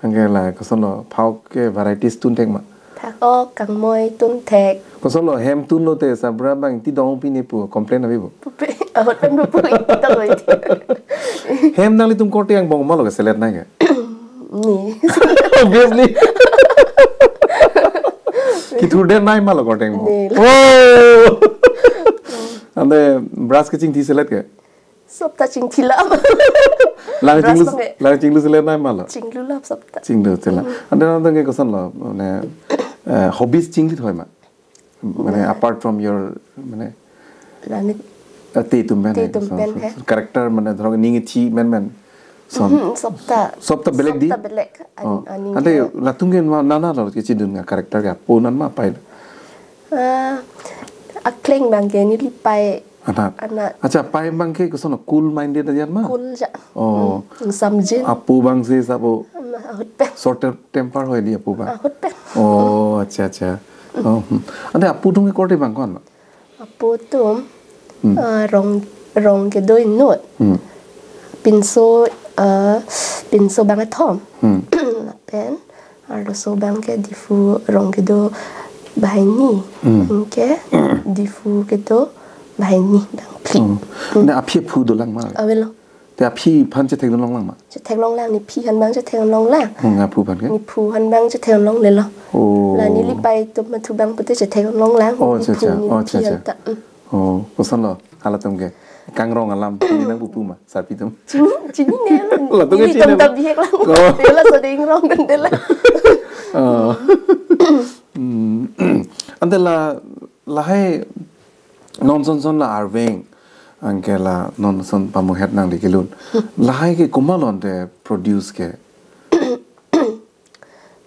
Anke la kosonlo, phak ke varieties tun thek ma? Phak, oh, kangmoi tun thek. Kosonlo, hem tunlo te sabra bang ti dong pine pu complain abi bo? Pupe, ahut pen pupu itu loh itu. Hem nanglitum korte angbong ma lo ke selet nang ke? Ni. Obviously. Kithur den nai ma lo korte angbong. Ni. Oh. Ante brush ke chingthi selet ke? Sopta chingthilap. Lang Brush chinglu, bang ke. Lang chinglu selet nai ma lo? Chinglu lap sopta. Chinglu selet. Ante nangtum ke kosonlo, mane, eh, hobbies chinglu thoi ma? Mane, apart from your, mane, la ni, eh, te atum pen te he, atum so, pen so, he. Character mane, thorong ning ithi men men. Son. Mhm, sopta. Sopta belek di? Sopta belek. An-, oh. Aning ante ke. Latum ke ma nana lo ke chidun nga character ke apo nan ma pai? Ah, akleng bang ke neli pai. Anat. Anat. Acha, pai bang ke kosonlo, cool minded aja ma? Cool ja. Oh. Hmm, samjin. Apo bang si sabo. Ahut pen. Short tem-, temper hoi di apo bang. Ahut pen. Oh, acha, acha. Oh, hmm. Ante apo atum ke korte bang ko-an ma? Apo atum, hmm, ah, rong, rong kedo inut. Hmm. Pinso, ah, pinso bang kethom. Hmm. Lapen arloso bang ke Diphu rong kedo banghini. Hmm. Anke Diphu kedo banghini bang phli. Hmm. Hmm. Ante aphi aphu dolang ma? Avelo. Te aphi aphan chetheklonglang ma? Chetheklonglang, nephi aphan bang chetheklonglang. Hmm, aphu aphan ke? Nephu aphan bang chetheklonglelo. Oh. La neli pai atum mathu bang pute chetheklonglang. Oh, acha, nephu, acha. Oh, nephi acha, acha. Anta. Hmm. Oh, kosonlo, halatum ke. Kangrong alam, chini nangpu pu ma, sarpi atum? Chini, chinine lo. Latum ke neli chini atum lo. Ta bihek lang. Oh. Te laso ding rong kan de la. Oh. Hmm. Ante la, lahai non son son la arveng. Anke la non son pamuhet nangli kelun. Lahai ke komatlo ante produce ke?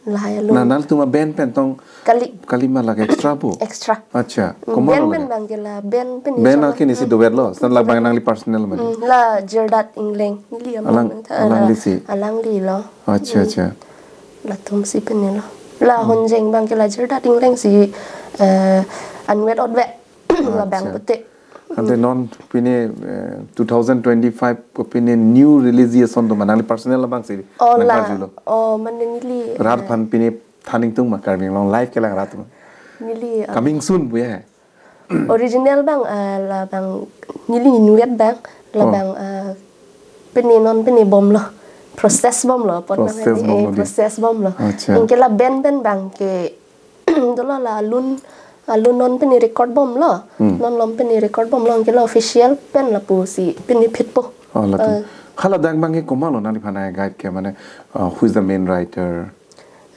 Lahai alun. Na, nangtum aband pen tong kali. Kali ma lake extra po? Extra. Acha, hmm, komatlo band pen lake? Bang ke la, band pen band insya Allah. Ke nisi Hmm. Duet lo, san la bang nangli personal ma? Hmm, la Jirdat Ingleng. Neli alam Alang, nang tha-, alanglisi? Alanglilo. Acha, hmm. Acha. Latum si pen lo. La Hmm. Honjeng bang ke la Jirdat Ingleng si, eh, anvet otvet. La bang Acha. Pute. Ante non pine, eh, two thousand twenty-five ko pine new release ason do ma nangli personal abang si Oh, la. Nangkarjulo. Oh, mane neli, Rat eh, aphan pine than ingtung ma Karbi Anglong live kelang rat ma? Neli, eh, coming soon pu ya? Original bang, eh, la bang neli inut bang, la Oh. Bang, eh, pine non pine bomlo. Process bomlo, apot bang Process hedi, eh, bomlo di. Process bomlo. Acha. Anke la band pen bang ke dolo la alun, alun non pine record bomlo. Hmm. Non lom pine record bomlo, anke la official pen lapusi pine phitpo. Oh, latum. Eh. Hala dak bang ke komatlo nangliphan a-guide ke mane, uh, who is the main writer?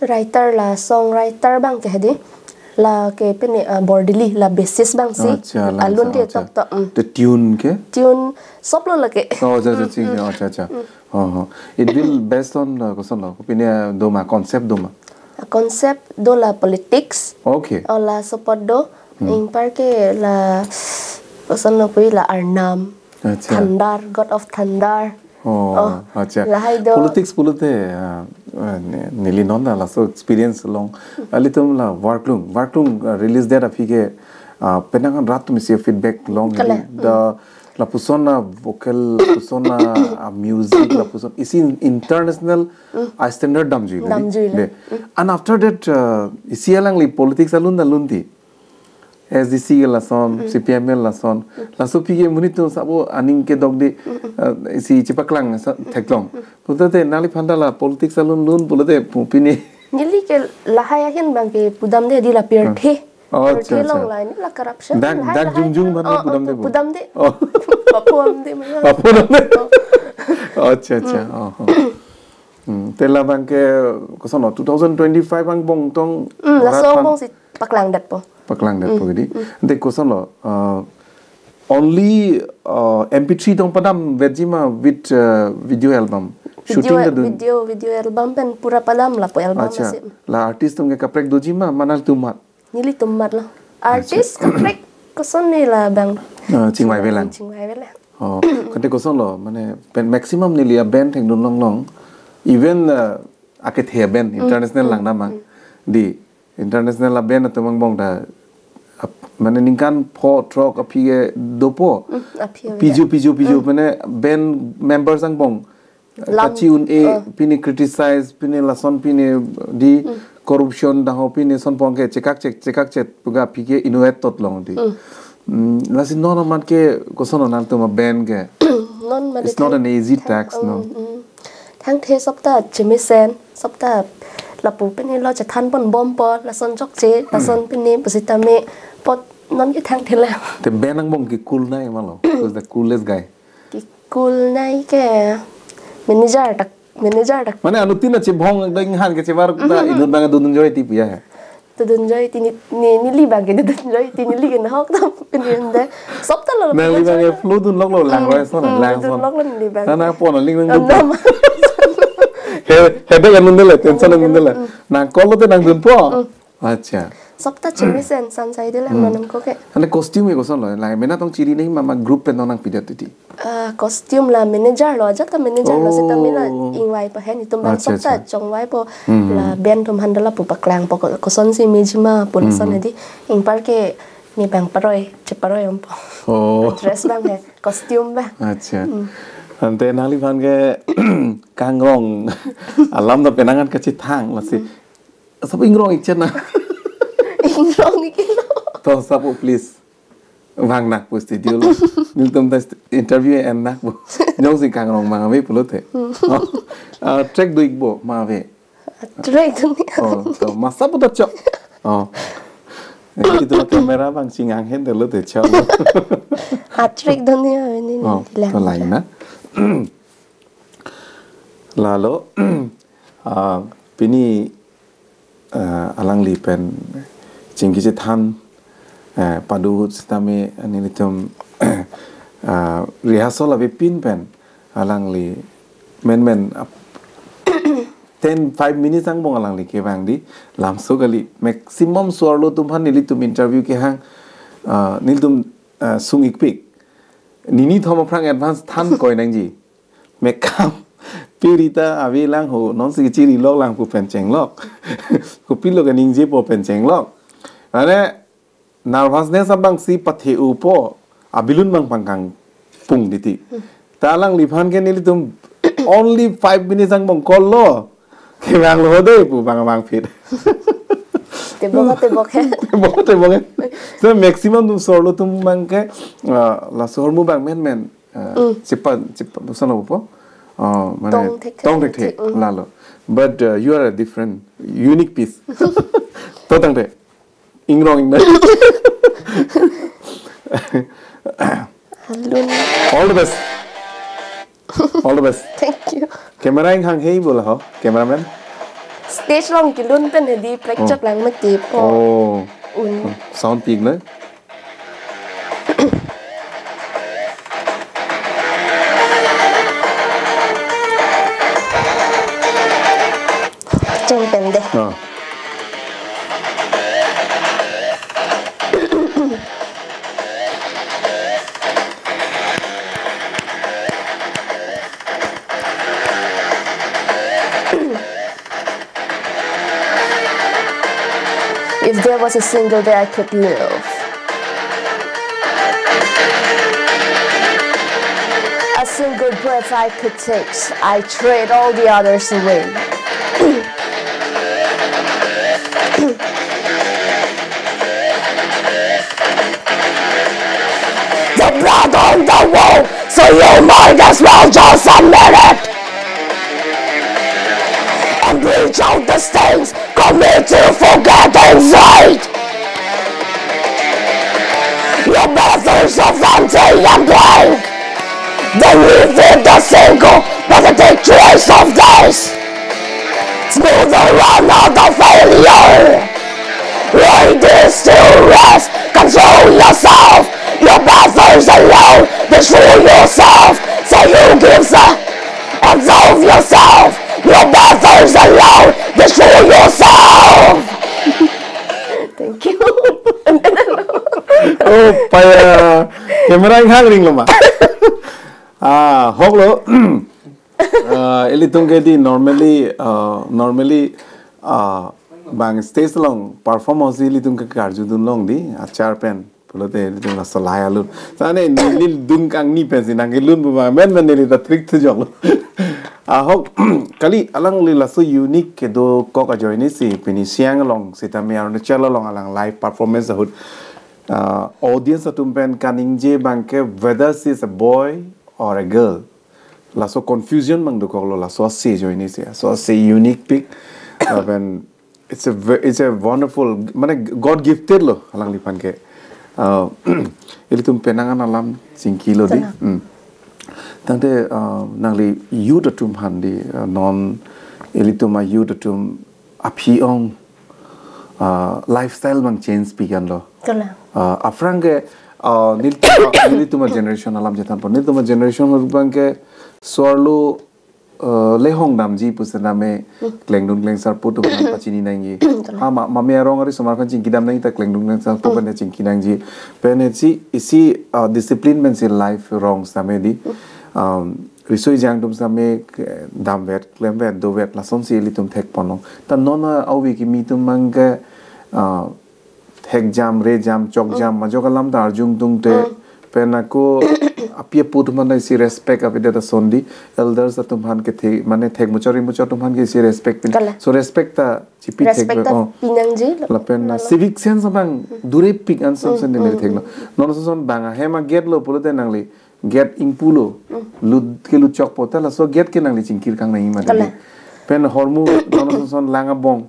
Writer la songwriter bang ke hedi. La ke pine, uh, Bordili la bassist bang si. Acha, la Alun sa-, ke acha. Tok tok, mm. The tune ke? Tune soplo lake. Oh, acha, acha, Mm, acha, mm. Acha, acha. Mm. Oh, oh. It will based on, uh, kosonlo, kopine do ma, concept do ma? A concept do la politics. Okay. Oh, laso apot do, Hmm. Anpar ke la, kosonlo pu la Arnam. Acha. Thunder, God of Thunder. Oh, Oh, acha. Lahai do. Politics pulote, uh, uh, ne-, neli non la laso experience along. Ilitum la Warklung, Warklung, uh, release det aphi ke Ah, penang an rat atum isi feedback long Kale. Hedi, the lapuson a vocal, lapuson a, a music, lapuson isi international a standard damjui hedi. Damjui le. De. And after that, uh, isi alangli politics alun alun ti. S D C ke lason, C P M ke lason. Laso aphi ke monit atum sabo aning kedok di, uh, isi chepaklang sa theklong. Pulote nangliphan ta la politics alun lun pulote pu pini. Neli ke lahai ahin abang ke pudamde hedi la pirthe. Oh, acha, acha. Pirthe along line la corruption. Dak, lahai, dak lahai. Jungjung abang ke Oh, pudamde oh, bu. Pudamde. Oh. Papuamde mana. Papuamde. Oh. Oh, acha, acha. Oh, oh. Hmm, te labang ke koson lo, two thousand twenty-five angbong tong Hmm, laso rat pan angbong si paklangdetpo. Paklangdetpo Hmm, hedi. Hmm. Te koson lo, uh, only, uh, M P three tong padam vejima with, uh, video album. Video, Shooting ta dun. Video, video album pen pura padam lapu album Acha, masih. La artist atum ke kaprek doji ma, ma nangtum mat? Nelitum mat lo. Acha. Artist kaprek koson ne labang. Ah, chingvai avelang. Chingvai avelang. Oh, kante koson lo, mane pen maximum neli a band thengdun longlong. Even, uh, akethe band Hmm, international hmm, lang nama. Hmm. Di international a band atum angbong ta ap-, mane ningkan pho throk aphi ke dopo. Hmm, aphi ave. Piju, piju, piju, Hmm. mane band members angbong Lam, kachi un-e, uh. Pini criticize, pini lason, pini di Hmm. corruption, daho pini son pong ke chekak chek, chekak chek, puga aphi ke innovator longlong di. Hmm. Hmm, lasi non amat ke koson lo nangtum a band ke. Non mane It's not thang-, an easy thang-, task, no? Hmm, hmm. Thangthe sopta chemesen, sopta lapu pini lo chethan ponbompo, lason chokche, lason pini pusitame apot non ke thangthe la. Te band angbong ke cool nai ma lo, who's the coolest guy? Ke cool nai ke manager tak, manager tak. Mane anuttin a chebhong deng han ke chebar ta Mhm. inut abang dun enjoy ti pu ya. Dun enjoy ti ni, ni, neli abang ke dun enjoy ti neli ke nahok ta pini ende. Sopta lo Nangli abang ke enjoy. Flow dun lok lo lang Hmm, roi son, hmm, lang dun son. Lok lo neli abang. Nana pon ling lang Am dun. Nama. He, headache anun dele, tension anun dele. Hmm. Nang call lo te nangdunpo. Hmm. Acha. Sopta chemesen san sai dele Hmm. manang ko ke. Ane costume ke koson lo, la mena tong chiri nei mama group pen tong nangpidet titi. Ah, costume la manager lo, ajat ta manager lo, Oh. seta mena ingvai pahen itum abang Acha, sopta acha. chongvaipo Hmm. la band atum handle lapu paklangpo ko-, koson si mejima pun Hmm. son hedi. Ingpar ke ne abang paroi, cheparoi ompo. Oh. Dress abang he, costume abang. Acha. Hmm. Ante nangliphan ke kangrong alam ta penang an kachethang lasi. Hmm. Sabo ingrong ikchet na. Ingrong iklo. To sabo please. Vang nakpo studio lo. Nelitum ta st-, interview en nakpo. Jongsi kangrong ma ave pulote. Hmm. Oh. Ah, track do-ikpo ma ave. Track do-ik. Oh, to masa putar chok. Oh. Jadi itu camera abang chingang hen delo te chok. Ah, track do-ik ave ni Oh, ni. To lain na. Lalo, ah, pini, ah, alangli pen chingki chethan, eh, pado ahut sitame nelitum, ah, rehearsal avepin pen alangli menmen ap-, ten, five minutes angbong alangli kevang di lamso kali. Maximum so-arlo atum aphan nelitum interview kehang, ah, nelitum, ah, sung-ikpik. Nini thom aphrang advance than koi nangji. Mekam, piri ta avelang ho, non si chiri lok lang pu pen chenglok. Kopilo kaningjepo pen chenglok. Mane, nervousness abang si pathe-opo, abilun abang pangkang pung titi. Ta alangliphan ke nelitum only five minutes angbong call lo. Kevang lo de pu abang abang phit. Tebok, tebok he. Tebok, tebok he. So maximum atum so-arlo atum abang ke, ah, laso ahormu abang menmen. Uh, Mm. Chepa, chepa, sana po? Uh, mane, Tong thekthe. Tong thekthe, Thekthe, mm. Lalo. But, uh, you are a different, unique piece. To tangte. Ingrong ingrong. Halun. All the best. All the best. Thank you. Camera inghang hei bola ho, cameraman. Stage along kelun pen hedi prek Oh. chak lang mati po. Oh. Un. Sound pik na? Cheng pen de. Oh. If there was a single day I could live, single breath I could take, I trade all the others away. The blood on the wall, so you might as well just admit it. And reach out the stains, commit to forgetting sight. Your bathers of empty and blank. Then you fit the single, but the trace of this. Smooth the run out of failure. Right is to rest, control yourself. Your bathers alone, destroy yourself. So you give the absolve yourself. Your bathers alone, destroy yourself. Thank you. Oh, paya. Camera inghang ring loma. Ah, hoklo. Ah, ilitum ke di normally, ah, normally, ah, bang stage along performance ilitum ke karjudun long di, achar pen. Pulote ilitum laso lahai alun. Sane neli dungkang ni pensi nangkelun pu ba men men neli ta trick tu jong. Ahok kali alangli laso unique kedokok ajoine si pini Siang along sitame Arunachal along alang live performance ahut. Ah, audience atum pen kaningje abang ke whether she is a boy or a girl. Laso confusion abang dokoklo, laso ase ajoine si. Laso ase unique pik. Lapen it's a ve- it's a wonderful, mane God gifted lo alangliphan ke. Ah, ilitum penang an alam chingkilo di. Tenang. Hmm. Tangte ah, nangli youth atum aphan di, ah, non ilitum a-youth atum aphi-ong ah, lifestyle abang change pi-an lo. Kalang. Ah, aphrang ke ah, nelitum nelitum a-generation alam chethanpo. Nelitum a-generation abang ke so-arlo ah, lehong damji pusi name klengdun klengsarpo atum aphan pachini nangji. Ha ma mame arong ari osomar aphan chingki dam nangji ta klengdun klengsarpo aphan chingki nangji. Pen isi isi ah, discipline pensi life rong sitame di. Um, riso-ejang atum sitame ke- damvet, klemvet, dovet, lasonsi ilitum thekponlong. Ta non a-ove kimi atum abang ke ah, thekjam, rejam, chokjam, majok alam ta arjung tungte. Pen ako api apo atum aphan isi respect avedet ason di, elders atum aphan kethe, mane thekmuchot rimuchot atum aphan ke isi respect pin. Kalang. So respect ta chipi thek. Respect ta oh. Pinangji lo. Lapen na civic sense abang dure pik an son sen neli theklo. Non son son bang ahem a-gate lo pulote nangli gate ingpu lo. Lut ke lut chokpo ta laso gate ke nangli chingkir kang nangji ma. Kalang. Pen hormu non son son lang abong.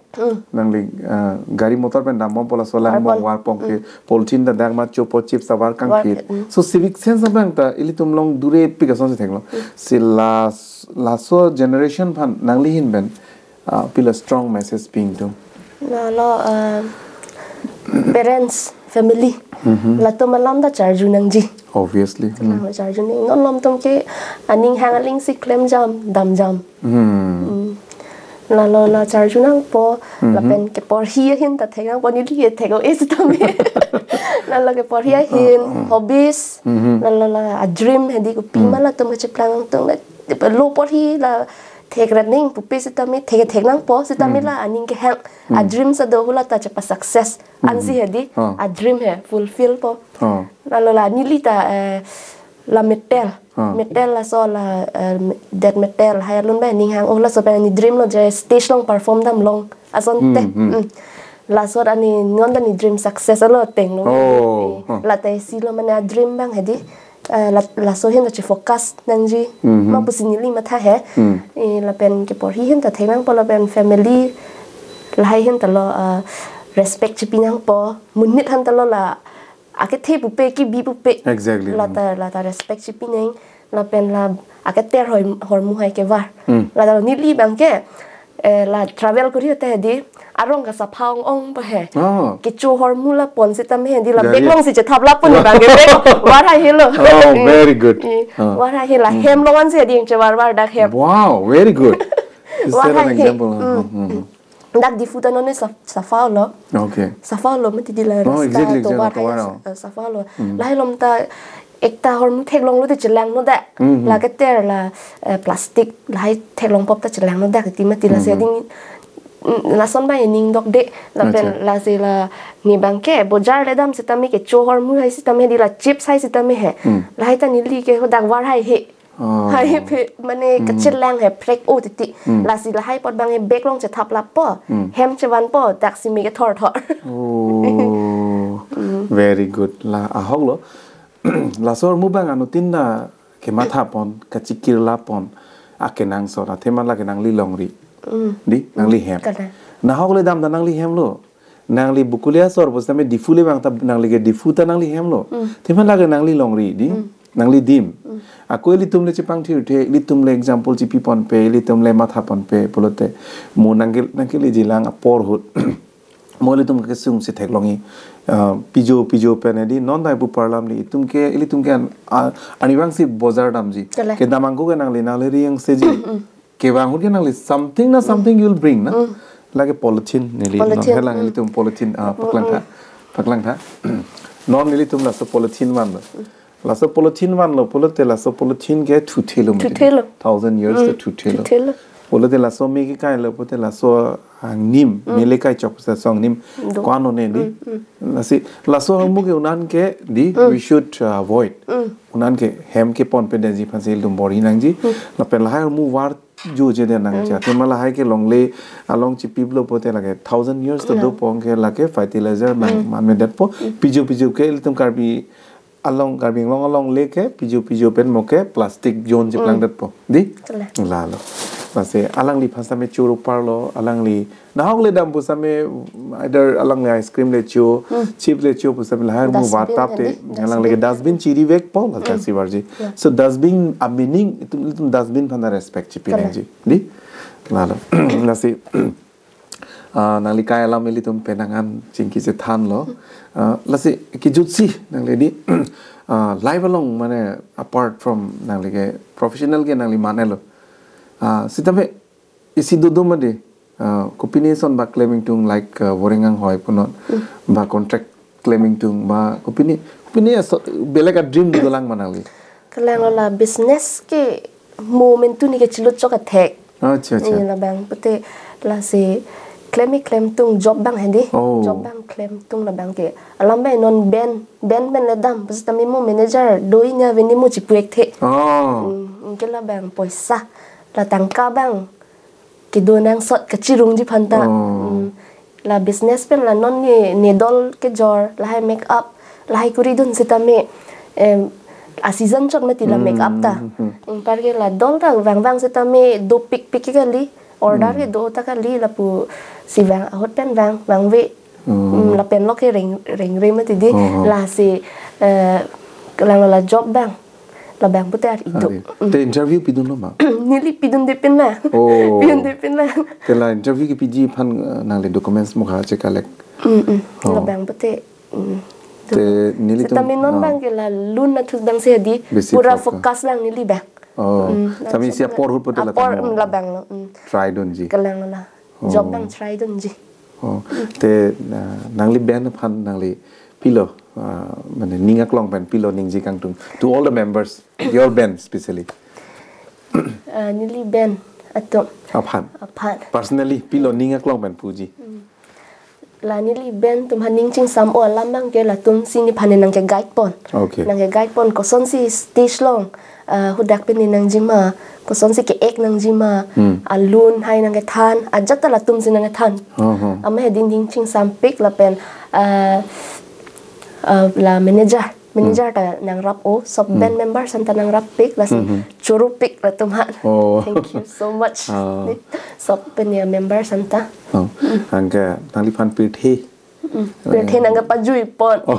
Nangli ah, gari motor pen dambompo laso lang abong warpon. Warpon ke polythene ta dak ma chopo chips ta var kang. Var phit. Phit, mm. So civic sense abang ta ilitum along dure pik ason si theklo. Si las laso generation aphan nangli ahin pen ah, pila strong message pi ingtung. Lalo ah, parents, family, latum alam ta charju nangji. Obviously. Hmm. Nang charju nang non alam atum ke aning hang aling si klemjam, damjam. Hmm. Hmm. Lalo la charju nangpo, lapen keporhi ahin ta thek nangpo, neli ke thek-o-e sitame. Lalo keporhi ahin, hobbies, lalo la a-dream hedi kopi ma latum kacheplang tung la lo porhi la thek rat ning pupe sitame thek thek nangpo sitame la aning kehang a-dream sa do hula ta chepa-success ansi hedi a-dream he fulfill po. Lalo la neli ta eh, la metal. Metal laso la eh, death metal hai alun ba ning hang oh laso pen ni dream lo je stage along perform damlong asonte. Hmm, hmm. Hmm. Laso ani non ta ni dream success lo tenglo. Oh, eh, la ta isi lo mane a-dream abang hedi. Eh, la- laso ahin ta che-focus nangji. Mhm. Ma pusi neli matha he. Hmm. Eh, lapen keporhi ahin ta thek nangpo lapen family lahai ahin ta lo ah, respect chipi nangpo. Monit ahin ta lo la akethe pupe kibi pupe. Exactly. La ta la ta respect chipi nang lapen la aketer hoi- hormu hai kevar. Hmm. La ta neli abang ke eh, la travel kori hote hedi arong ka sapha ong ong pa he. Oh. Kecho hormu la pon sitame hedi la bag along si chethap lapu ni abang ke bag var hai helo. Oh, very good. Eh, var hai hela hem along ansi hedi ingche var var dak hem. Wow, very good. Is that an example? Hmm, hmm. Dak Diphu ta non sa- sapha lo. Okay. Sapha lo mati di la rasta exactly, tovar hai sapha lo. Lahai along ta ekta hormu theklonglo te chelangno dak. Mhm. La keter la eh, plastic lahai theklong pop ta chelangno dak ti mati lasi ading mm, lason ba ning dokde lapen lasi la ni abang ke bojar le dam sitame kecho hormu hai sitame di la chips hai sitame he. Hmm. Lahai ta neli ke ho dak var hai he. Oh. Hai phe mane kachirlang he phrek-o titi. Hmm. Lasi lahai apot abang he bag along chethap lappo. Hmm. Hem chevanpo, dak si me kethor thor. Oh. Very good. La ahok lo. Laso ahormu abang anuttin ta kematha pon, kachikirla pon, akenangsot, athema lake nangli longri. Hmm. Di, nangli hem. Kada. Nahok le dam ta nangli hem lo. Nangli Bokolia asor pusitame Diphu le vang ta nangli ke Diphu ta nangli hem lo. Hmm. Athema lake nangli longri, di. Hmm. Nangli adim. Hmm. Ako ilitum le chepangthirthe, ilitum le example chipi ponpe, ilitum le matha ponpe pulote, mo nangke, nangkelejilang apor ahut. Mo ilitum kesung si theklongji. Ah, pijo, pijo pen edi, non dai pu parlam li, itum ke, ilitum ke an-, a-, arnivang si bojar damji. Kele. Kedam angko ke nangli, nangli ri angseji. Hmm. Kevang ahut ke nangli something na something you'll bring na. Hmm. Lake polythene neli, non Polythene, helang hmm. Ilitum polythene, ah, Hmm, paklangtha. Hmm. Paklangtha. Non nelitum laso polythene vanlo. Hmm. Laso polythene vanlo pulote laso polythene ke thuthelo mati. Thuthelo. Thousand years Hmm. Te thuthelo. Thuthelo. Pulote laso me kekailo pulote laso angnim, Hmm. me le kaichok sa song nim. Do. Ko-an one di. Hmm, hmm. Lasi, laso ahormu ke unan ke di, Hmm. we should, uh, avoid. Hmm. Unan ke hem keponpe detji aphansi ilitum bor-i nangji. Hmm. Lapen lahai ahormu var jo je de nangji. Hmm. Athema lahai ke longle along chipiplo pulote lake thousand years to Hmm. do pon ke lake fertilizer mang Hmm. man me detpo. Hmm. Pijo pijo ke ilitum Karbi along, Karbi Anglong along le ke pijo pijo pen mo ke plastic zone cheplang Hmm. detpo. Di? Kele. Lalo. Lasi alangliphan sitame choro parlo, alangli nahok le dam pusitame either alangli ice cream le cho, Hmm. chip le cho pusitame lahai ahormu Dustbin vatap te, edi, alangli ke dustbin. Dustbin chirivekpo la Hmm. taksi varji. Yeah. So dustbin a meaning itum, itum dustbin aphan ta respect chipi Kele. Nangji. Di? Lalo. Lasi, ah, nangli kai alam ilitum penang an chingki chethanlo. Ah, lasi kijutsi nangli di, ah, life along mane apart from nangli ke professional ke nangli manelo. Ah, sitame isi dodo mati, ah, kopine ason ba klem ingtung like, ah, boreng anghoi punon, Hmm. ba contract klem ingtung ba kopine, kopine aso-, belek a dream dolang ma nangli? Kalang la business ke mo mentu ni ke chilut chok athek. Acha, acha. Ni labang pute lasi klem-i klemtung job abang hedi. Oh. Job abang klemtung labang ke. Alam abang non ben, ben ben le dam. Pusitame mo manager do-i nia veni mo chipu-ekthe. Oh. Hmm, ke labang poisa. La tangka abang kedo nangsot kachirungji aphan ta. Oh. Hmm. La business pen la non ni, ni dol kejor, lahai make up, lahai kuri dun sitame, em, a season chot mati la make up ta. Hmm, hmm, hmm. Anpar ke la dol ta vangvang sitame dopikpik ke kali, order Hmm. ke do ta kali lapusi vang ahut pen vang, vangve. Hmm. Hmm, lapen lo ke reng, rengre mati di. Oh, oh. Lasi, eh, kalang la job abang. Labang pute ar ido. Are. Mm. Te interview pidunlo ma? Neli pidunde pinlang. Oh. Pidunde pinlang. Te la interview kepiji aphan, eh, nangli documents mokha che collect. Mm, mm. Oh. Labang pute, mm. Te nelitum, sitame non ah. Abang ke la lun athut abang si hedi. Besi pura focus. Focus lang neli abang. Oh. Mm, sitame isi apor ahut pute la apor, tamo. Mm, labang lo. Mm. Try dunji. Kalang la. Job Oh. Abang try dunji. Oh, te, ah, nangli band aphan nangli pilo, ah, mane ning aklong pen pilo ningje kangtung. To all the members, your band specially. Ah, neli band atum. Aphan. Aphan. Personally, pilo ning aklong pen puji. Hmm. La neli band atum aphan ning chingsam-o alam abang ke latum si nephan nangke guide pon. Okay. Nangke guide pon kosonsi stage along ah, hadak pen ne nangjima, kosonsi ke-act nangjima, Hmm. alun hai nangkethan, ajat ta latum si nangkethan. Oh, oh. Amat hedi ning chingsampik lapen, ah, ah, la manager, manager Hmm. ta nangrap-o, sop band Hmm. members anta nangrappik, lasi Hmm. choropik latum aphan. Oh. Thank you so much. Ah. Sop pen ya members anta. Oh. Anke nangliphan pirthe Mm. Pirthe nangkepajui pon. Oh.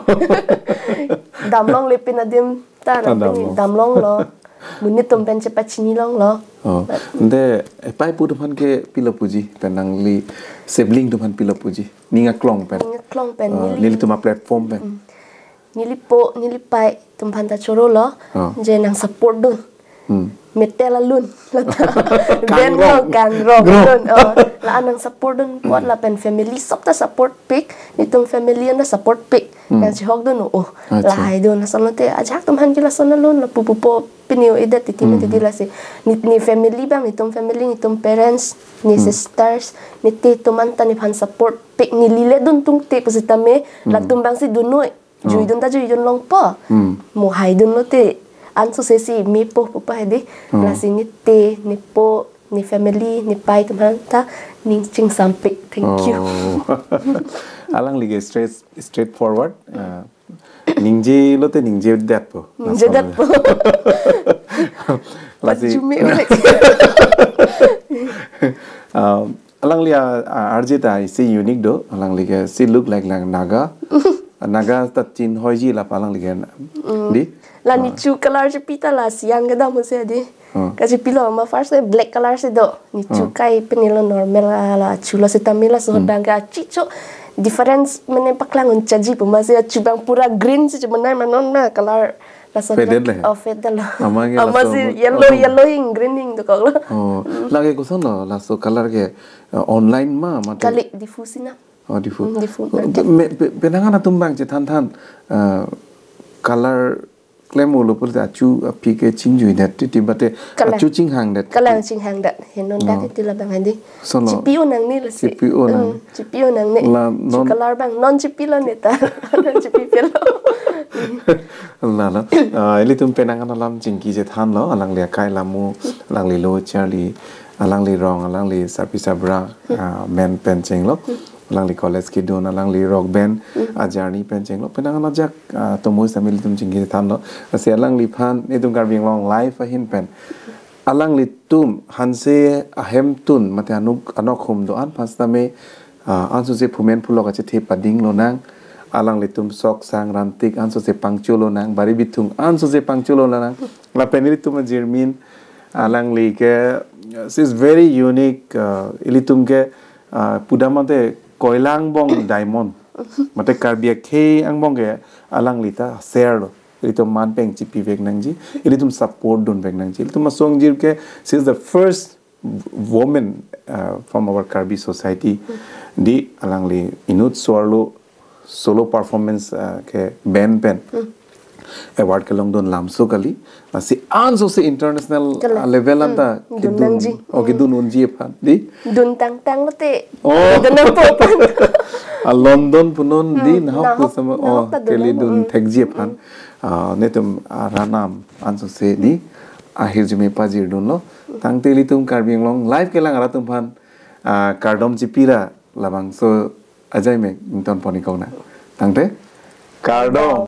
Damlongle pin adim ta Ah, nang pin damlong. Damlonglo. Monit atum pen chepachini longlo. Oh. Ante, eh, pai pu atum aphan ke pilo puji, pen nangli sibling atum aphan pilo puji. Ning aklong pen. Ning aklong pen, Ah, neli. Nelitum a-platform pen. Mm. Neli po, neli pai atum aphan ta chorolo. Oh. Je nangsupport dun. Hmm. Metel alun. Lata. Kangrong. Band lo kangrong. Kangrong. Alun. Oh. La-an nangsupport dun apot lapen family sop ta supportpik. Netum family anta supportpik. Hmm. Nangchehok dun, oh. Acha. Lahai dun. Lason lote ajahak atum aphan ke lason alun. Lapu pupo pini o-edet titi Hmm. titi lasi. Ne, ne family abang, netum family, netum parents, ne Hmm. sisters, ne titi atum anta nephan supportpik. Neli le dun tungte pusitame, Hmm. latum abang si dunnoi. Oh. Juidun ta juidun longpo. Hmm. Mo haidun lote. Anso sesi mepo pupa hedi. Hmm. Lasi ne te, ne po, ne family, ne pai teman ta ning chingsampik. Thank you. Oh. Alangli ke straight, straightforward. Uh, ningje lote ningje detpo. Ningje detpo. Lasi. Pajumi ulit. Um, alangli a, a, R J ta isi unique do. Alangli ke si look like lang Naga. Naga ta chinhoiji la pa alangli ke. Mm. Di? La nechu color chepi ta la siang kedam mo se di. Hmm. Kachepilo ma first ke black color si do. Nechu Hmm. kai penilo normal la, la achu lo sitame laso Hmm. dang ke achicho difference mane paklang un chaji pu ma si achu abang pura green si chemenai ma non ma color laso Faded dang le? Oh, faded lo. Amang ke Ama laso si mo-, yellow, oh. Yellow hing green hing dokok lo. Oh, lake koson lo laso color ke, uh, online ma mate? Kali Diphu si na. Oh, Diphu. Hmm, Diphu Oh, market. Me, pe, penang an atum abang chethan than, uh, color klem ulo pulote achu aphi ke chingjuidet titi mate Kalang. Achu chinghangdet. Kalang chinghangdet. He non dak Oh. Iti labang hedi. Sono. Chepi-o nangne lasi. Chepi-o nang. Hmm, chepi-o nangne. La Chu non color abang non chepilo ne ta. Non chepipelo. Lalo. Ah, ilitum penang an alam chingki chethanlo, alangli akai lamu, alangli lo charli, alangli rong, alangli sarpi sarbura, ah, men pen chenglo. Alangli college kedun, alangli rock band, Hmm. a journey pen chenglo. Penang an ajak, ah, tomo sitame ilitum chingki chethanlo. Lasi alangliphan, itum Karbi Anglong Live ahin pen. Alanglitum, hanse ahemtun, mate anuk, anok hum do-an aphan sitame, ah, ansose phumen phulok achethe pading lonang. Alanglitum sok sang rantik, ansose pangcho lonang, bari bithung, ansose pangcho lonang. Lapen ilitum ajirmin, alangli ke, uh, she's very unique, uh, ilitum ke, uh, pudam mate koilang angbong diamond. Mate Karbi akhei angbong ke alangli ta ser lo. Ilitum man pen chepivek nangji, ilitum support dunvek nangji. Ilitum asong jir ke, she's the first woman, uh, from our Karbi society. Di alangli inut so-arlo solo performance, uh, ke band pen. Hmm. Award kelongdun lamso kali. Lasi ansose international, Kalang. Uh, level Hmm. anta Dun kedun nangji. Oh, Hmm. Kedun unji aphan. Di? Dun tangtang lote. Oh. Dun nangpo aphan. Ah, London punon di Hmm. nahok Nahok, pu sama. Nahok Oh, ta dun kali nang. Dun Hmm. thekji aphan. Hmm. Ah, netum, ah, ranam ansose di ahirjume pajirdunlo. Tangte ilitum Karbi Anglong Live kelang arat atum aphan, ah, kardom chepira labangso ajai mek ington pon ikok na. Tangte? Kardom.